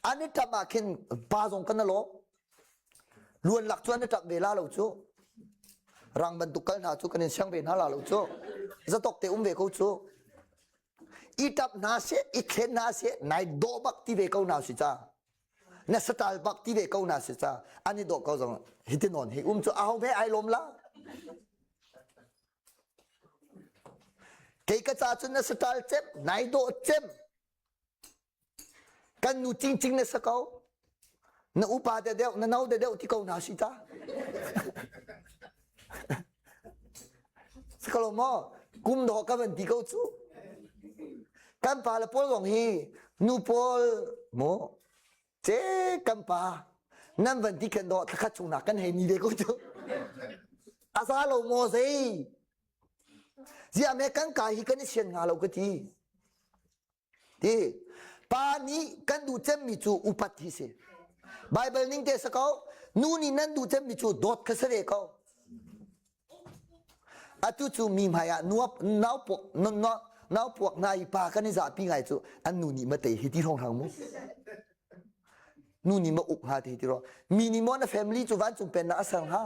An i ṭap ah khin pa zong kan a lawm. Luan lak cu an i ṭap ve la lo cu. Rang bantuk kal hna cu kan in siang ve hna la lo cu. Zatok te um ve ko cu. I ṭap hna seh, i thlen hna seh, nai dawh bak ti ve ko hna si ca. Na satal bak ti ve ko hna si ca. An i dawh ko zong hiti nawn hi um cu aho ve ai lawm la. Kei ka ca cun na saṭal cem, nai dawh cem. Kan nu cingcing na sa ko. Na upa de deuh, na no de deuh ti ko hna si ta. Si ko lo maw? Kum dawh ka van ti ko cu. Kan pa le pawl zong hi nu pawl mu Ce kan pa nan van ti khan dawh thlakhat chung nak kan hei ni ve ko cu. A za lo maw zei? Ziah me kan ka hi kan i sian hnga lo ka ti. Ti pa nih kan duh cemmi cu upat hi si. Bible ning te sa ko nu nih nan duh cemmi cu dawt kha si ve ko. Atu cu mi hmai ah nuap nau puak nau puak hna i pa kan i zahpi ngai cu an nu nih ma tei hi ti hrawnghrang mu. Nu nih ma uk hnga ti ti ro. Mi nih maw na family cu vancung pennak a ser hnga?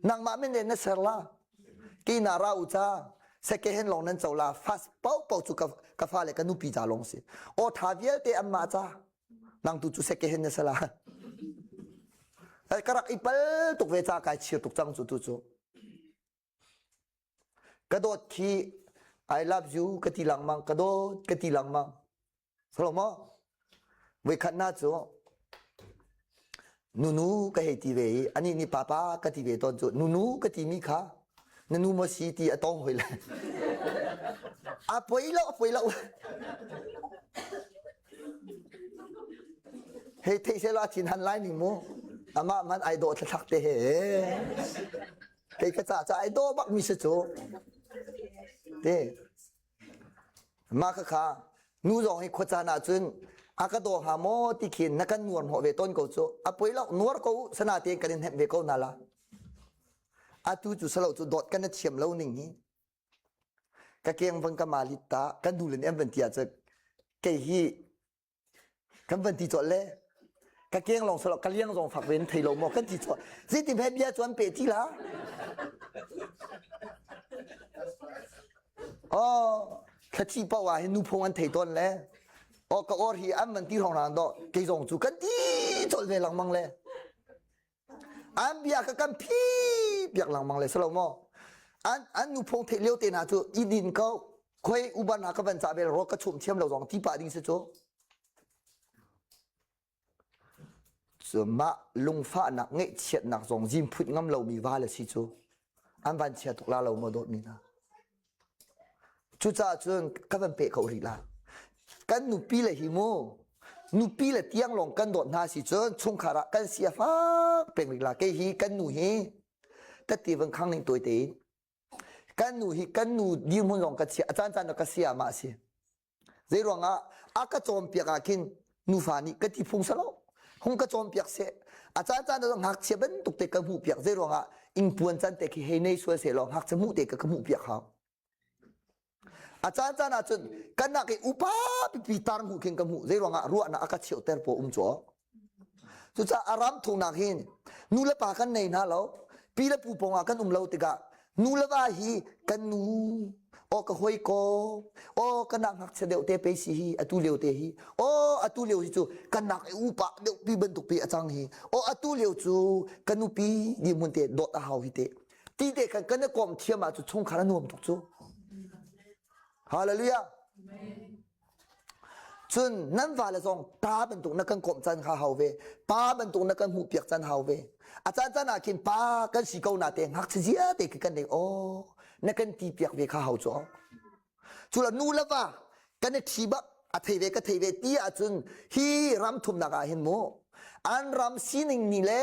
Nangmah men le na ser la. Ke na ra u ca. Second hand lawng nan co la. Fast pau pau cu ka ka fale ka nupi ca lawng si. Aw tha vialte anmah ca. Nang tu cu second hand na sala. Ka rak i pal tuk ve ca kai chir tuk cang cu tu cu. Ka dawt khi I love you ka ti langmang ka dawt ka ti langmang. Salo maw? Voikhat na cu nunu ka hei ti ve i anih nih papa ka ti ve tawn cu nunu ka timi kha na nu maw si ti a tong hoi le. A poi lo a poi lo. Hei theih seh law a thin han lai ning mu. Amah man ai dawh thlathak te he. Kei ka ca ca ai dawh bak mi si cu. Te. Mah khakha nu zong hi khuacaan ahcun a ka daw hnga maw ti khin na kan nuar hnawh ve tawn ko cu. A poi lo nuar ko u sana tein kan in hnemh ve ko hna la. Atu cu salo cu dawt kan na thiam lo ning hi. Ka keng van ka malit ta kan nu le nih an van ti ahcun kei hi kan van ti cawlh le ka keng lawng salo ka liang zong fak ven thei lo maw kan ti cawlh zeitin he bia cu an pe ti la oh thlaci paoh ah hin nu phung an thei tawn le oh ka or hi an van ti hrawng rang do kei zong cu kan ti cawlh ve lengmang le an bia ka kan phi piak lengmang le salo maw an an nu phung theih lio te hna cu i din ko khoi uban ha ka van ca bel ro ka chum thiam lo zong ti pah ding si cu cu mah lungfahnak ngeihchiatnak zong zim phut ngam lomi va le si cu an van chia tuk la lo maw dawtmi hna Cucaah cun ka van peh ko rih la. Kan nupi le hi mu, nupi le tiang lawng kan dawt hna si cun chungkhar ah kan si a fak peng rih la. Kei hi kan nu hi tatti van khang ning tawi tein kan nu hi kan nu dirhmun zong ka chia a caan caan ah ka sia ma a si. Zei ruangah a ka cawnpiak ah khin nufa nih ka ti phung salo hung ka cawnpiak seh a caan caan ah ngakchia bantuk te ka hmuh piak zei ruangah ingpuan can te khi hei nei sual seh law ngakchia hmuh te ka ka hmuh piak hau a caan caan ah cun kan nak i upa pipi tar hmuh khin ka hmuh zei ruangah ruahnak a ka cheuhter paw um cu Cucaah a ram thuknak hin nu le pa kan nei hna lo pi le pu pawngah kan um lo tikah nu le va hi kan nu aw ka hoi ko aw ka nak ngakchia deuh te pe si hi atu lio te hi aw atu lio hi cu kan nak i upa deuh pi bantuk pi a cang hi aw atu lio cu ka nupi dirhmun te dawt a hau hi te ti te khan kan i kom thiam ah cu chungkhar a nuam tuk cu hallelujah Cun nan vale zong pa bantuk na kan komh can kha hau ve. Pa bantuk na kan hmuhpiak can hau ve. A caan caan ah khin pa kan si ko na te ngakchia zia te khi kan ding aw na kan ti piak ve kha hau cu. Cu la nu le va kan i ṭhi bak a thei ve ka thei ve ti ahcun hi ram thumnak ah hin mu an ram sining ni le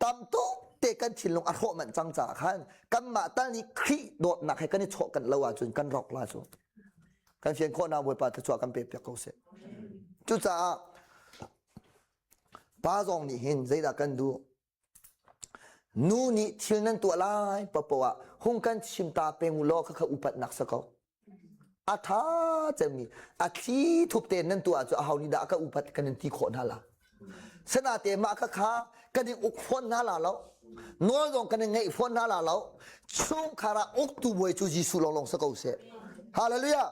tam tuk te kan thinlung a hrawh manh cang caah khan kanmah tal nih Khrih dawtnak he kan i chawh kan lo ahcun kan rawk la cu. Kan fian khawhnak Bawipa thluachuah kan pek piak ko seh. Cucaah pa zong nih hin zeidah kan duh? Nu nih thil nan tuah lai paohpaoh ah hung kan chim ta peng u law khakha upatnak sa ko. A tha cemmi a thli thup tein nan tuah cu aho nih dah ka upat kan in ti khawh hna la. Sanate mah kha kha kan in uk fawn hna la lo. Nawl zong kan in ngeih fawn hna la lo. Chungkhar ah uktu bawi cu Jesuh lawnglawng si ko seh. Hallelujah.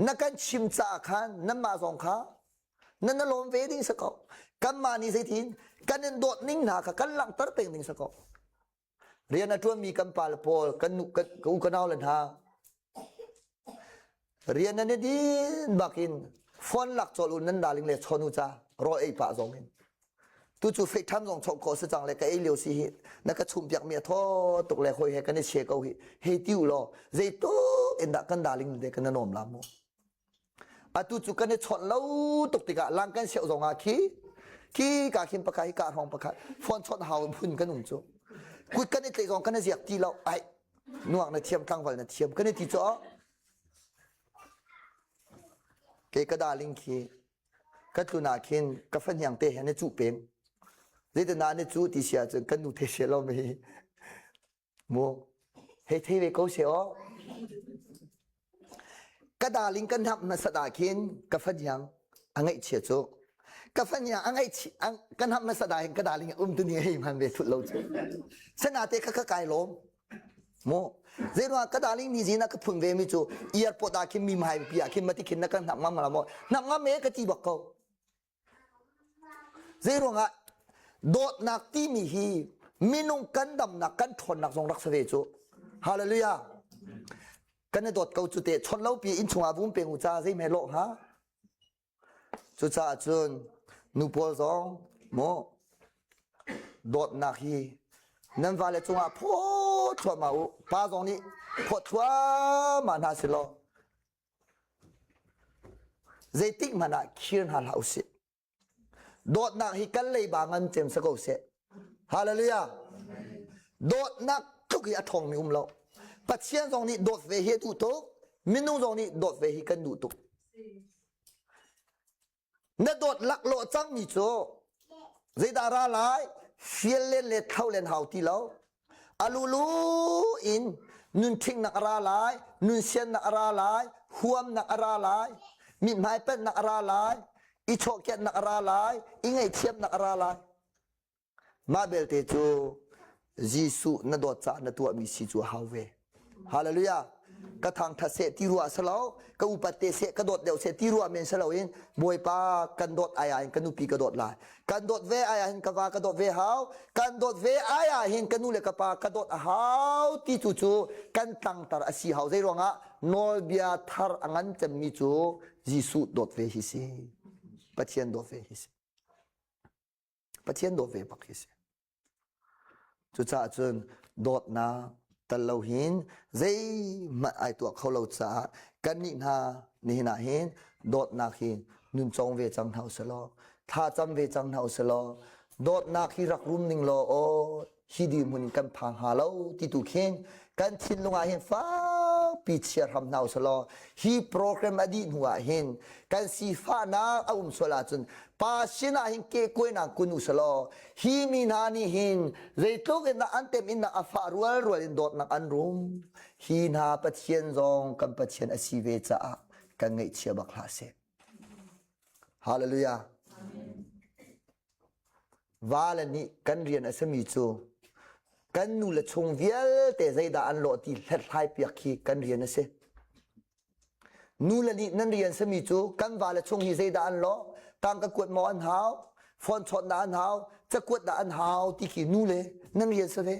Na kan chim caah khan nanmah zong kha nan na lawm ve ding si ko. Kanmah nih zeitin kan in dawt ning hna kha kan langhter peng ding si ko. Rian a ṭuanmi kan pale pawl, kan nu, kan, ka u ka nau le hna, rian nan i din bakin phone lak cawlh u nan darling le chawn u ca rawl ei pah zong in. Tu cu fei ṭham zong chawh khawh si cang le ka ei lio si hi na ka chum piak mi a thaw tuk le hawi he kan i che ko hi hei ti u law zeituk in dah kan darling te kan na nawm la mu. Atu cu kan i chawnh lo tuk tikah lang kan seuh zong ah khi khi ka khin pakhat hi ka hrawng pakhat phone chawnh hau phun kan um cu. Kut kan i tlaih zong kan i ziak ti lo. Ai nuak na thiam tlangval na thiam kan i ti cu. Ke ka darling khi ka tlun ah khin ka fahniang te he an i cuh peng. Zeitindah an i cuh ti si ahcun kan nu the sia lo mi. Mu hei thei ve ko seh aw. Ka darling kan hnamh hmasat ah khin ka fahniang a ngaihchia cu. Ka fahniang a ngaihchi ka hnamh hmasat ah hin ka darling a um tu ni hei hman ve thut lo cu. Sanate kha ka kai lawm. Mu zeiruang ka darling ni zin ah ka phun ve mi cu airport ah khin mi hmai pi ah khin mati khin na kan hnamh ngam la maw hnamh ngam e ka ti bak ko. Zeiruangah dawtnak timi hi minung kan damnak kan ṭhawnnak zong rak si ve cu. Hallelujah. Kan i dawt ko cu te chon lo pi inn chungah vum peng u ca zei me lawh hnga. Cucaah cun nu pawl zong mu dawtnak hi nan vale cungah phaw thluahmah u. Pa zong nih phaw thluahmah hna si law Zeitik hmanh ah khir hna hlah usih. Dawtnak hi kan leiba ngan cem si ko seh. Hallelujah. Dawtnak tluk hi a ṭhawngmi um lo. Pathian zong nih dawt ve hi a duh tuk. Minung zong nih dawt ve hi kan duh tuk. Na dawt laklawh cangmi cu zeidah ra lai? Fial len le thlo len hau ti lo. A lulu in Nun ṭhingnak a ra lai, nun siannak a ra lai, huamnak a ra lai, mithmai pennak a ra lai, i chawhkiatnak a ra lai, i ngaihthiamnak a ra lai. Mah belte cu Jesuh na dawt caah na tuahmi si cu a hau ve. Hallelujah. Ka thangthat seh ti ruah si lo, ka upat te seh, ka dawt deuh seh ti ruah men si loin Bawipa kan dawt ai ah hin ka nupi ka dawt lai. Kan dawt ve ai ah hin ka va ka dawt ve hau. Kan dawt ve ai ah hin ka nu le ka pa ka dawt a hau ti tu cu kan tlangtar a si hau. Zei ruangah nawlbia thar a ngan cemmi cu Jesuh dawt ve hi si. Pathian dawt ve hi si. Pathian dawt ve bak hi si. Cucaah cun dawtnak tal lo hin zeihmanh ai tuah kho lo caah kannih hna nihin ah hin dawtnak hi nun cawng ve cang hna usih law thlacam ve cang hna usih law dawtnak hi rak rum ning law aw hi dirhmun in kan phang hnga lo ti tu khin kan thinlung ah hin fakpi chia hram hna usih law hi program a dih hnu ah hin kan sifahnak a um sual ahcun pa sin ah hin kehkuainak kun usih law hi mi hna nih hin zeitluk in dah an tem in dah a fah rual rual in dawtnak an rum hi hna Pathian zong kan Pathian a si ve caah kan ngaihchia bak hlah seh Hallelujah Va le nih kan rian a simi cu kan nu le chung vialte zeidah an lawh ti hlathlai piak khi kan rian a si. Nu le nih nan rian simi cu kan va le chung hi zeidah an lawh, tangka kuat maw an hau, phone chawnh dah an hau, cakuat dah an hau ti khi nu le nan rian si ve.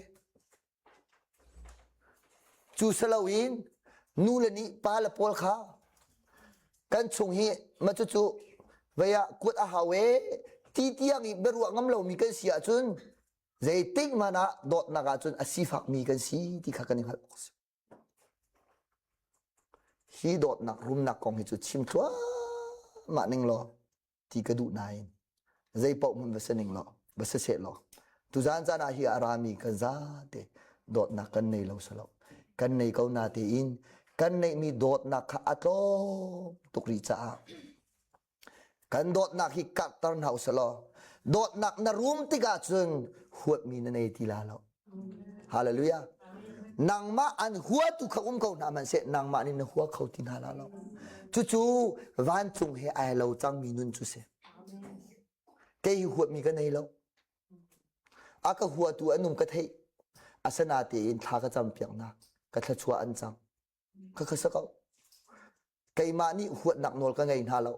Cu si loin nu le nih pa le pawl kha kan chung hi ma cucu vei ah kuat a hau ee ti tiang i biaruah ngam lomi kan si ahcun zeitik hmanh ah dawtnak ahcun a sifakmi kan si ti kha kan i hngalh awk a si. Hi dawtnak rumnak kong hi cu chim thluahmah ning law ti ka duh nain zeipaoh hmun va si ning law va si seh law tuzaan caan ah hi a rami kan zate dawtnak kan nei lo salo kan nei ko na tein kan neihmi dawtnak kha a tlawm tuk rih caah kan dawtnak hi karhter hna usih law dawtnak na rum tikah cun huatmi na nei ti la lo Hallelujah. Nangmah an huatu kha um ko hna hmanhseh nangmah nih na hua kho ti hna la lo. Cucu vancung he ai lo cangmi nun cu si. Kei hi huatmi ka nei lo. A ka huatu an um ka theih. Asanatein thla ka cam piak na ka thluachuah an cang. Ka ka sa ko. Keimah nih huatnak nawl ka ngei hna lo.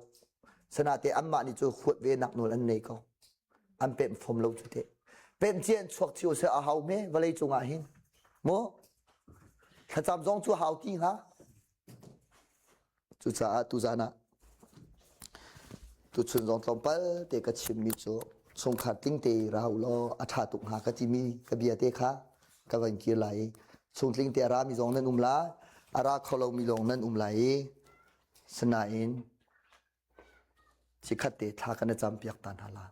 Sanate anmah nih cu huat ve nak nawl an nei ko. An pemh fom lo cu te. Pemh ci an chuak cio se a hau me vawlei cungah hin. Mu thlacam zong cu hau ti hnga. Cucaah tuzan ah tuchun zong tlawmpal te ka chimmi cu chungkhar tling te ra u law a ṭha tuk hnga ka timi ka bia te kha ka van kir lai i chungtling te a rami zong nan um lai a ra kho lomi lawng nan um lai i sinain chikhat te thla kan i campiak ta hna la.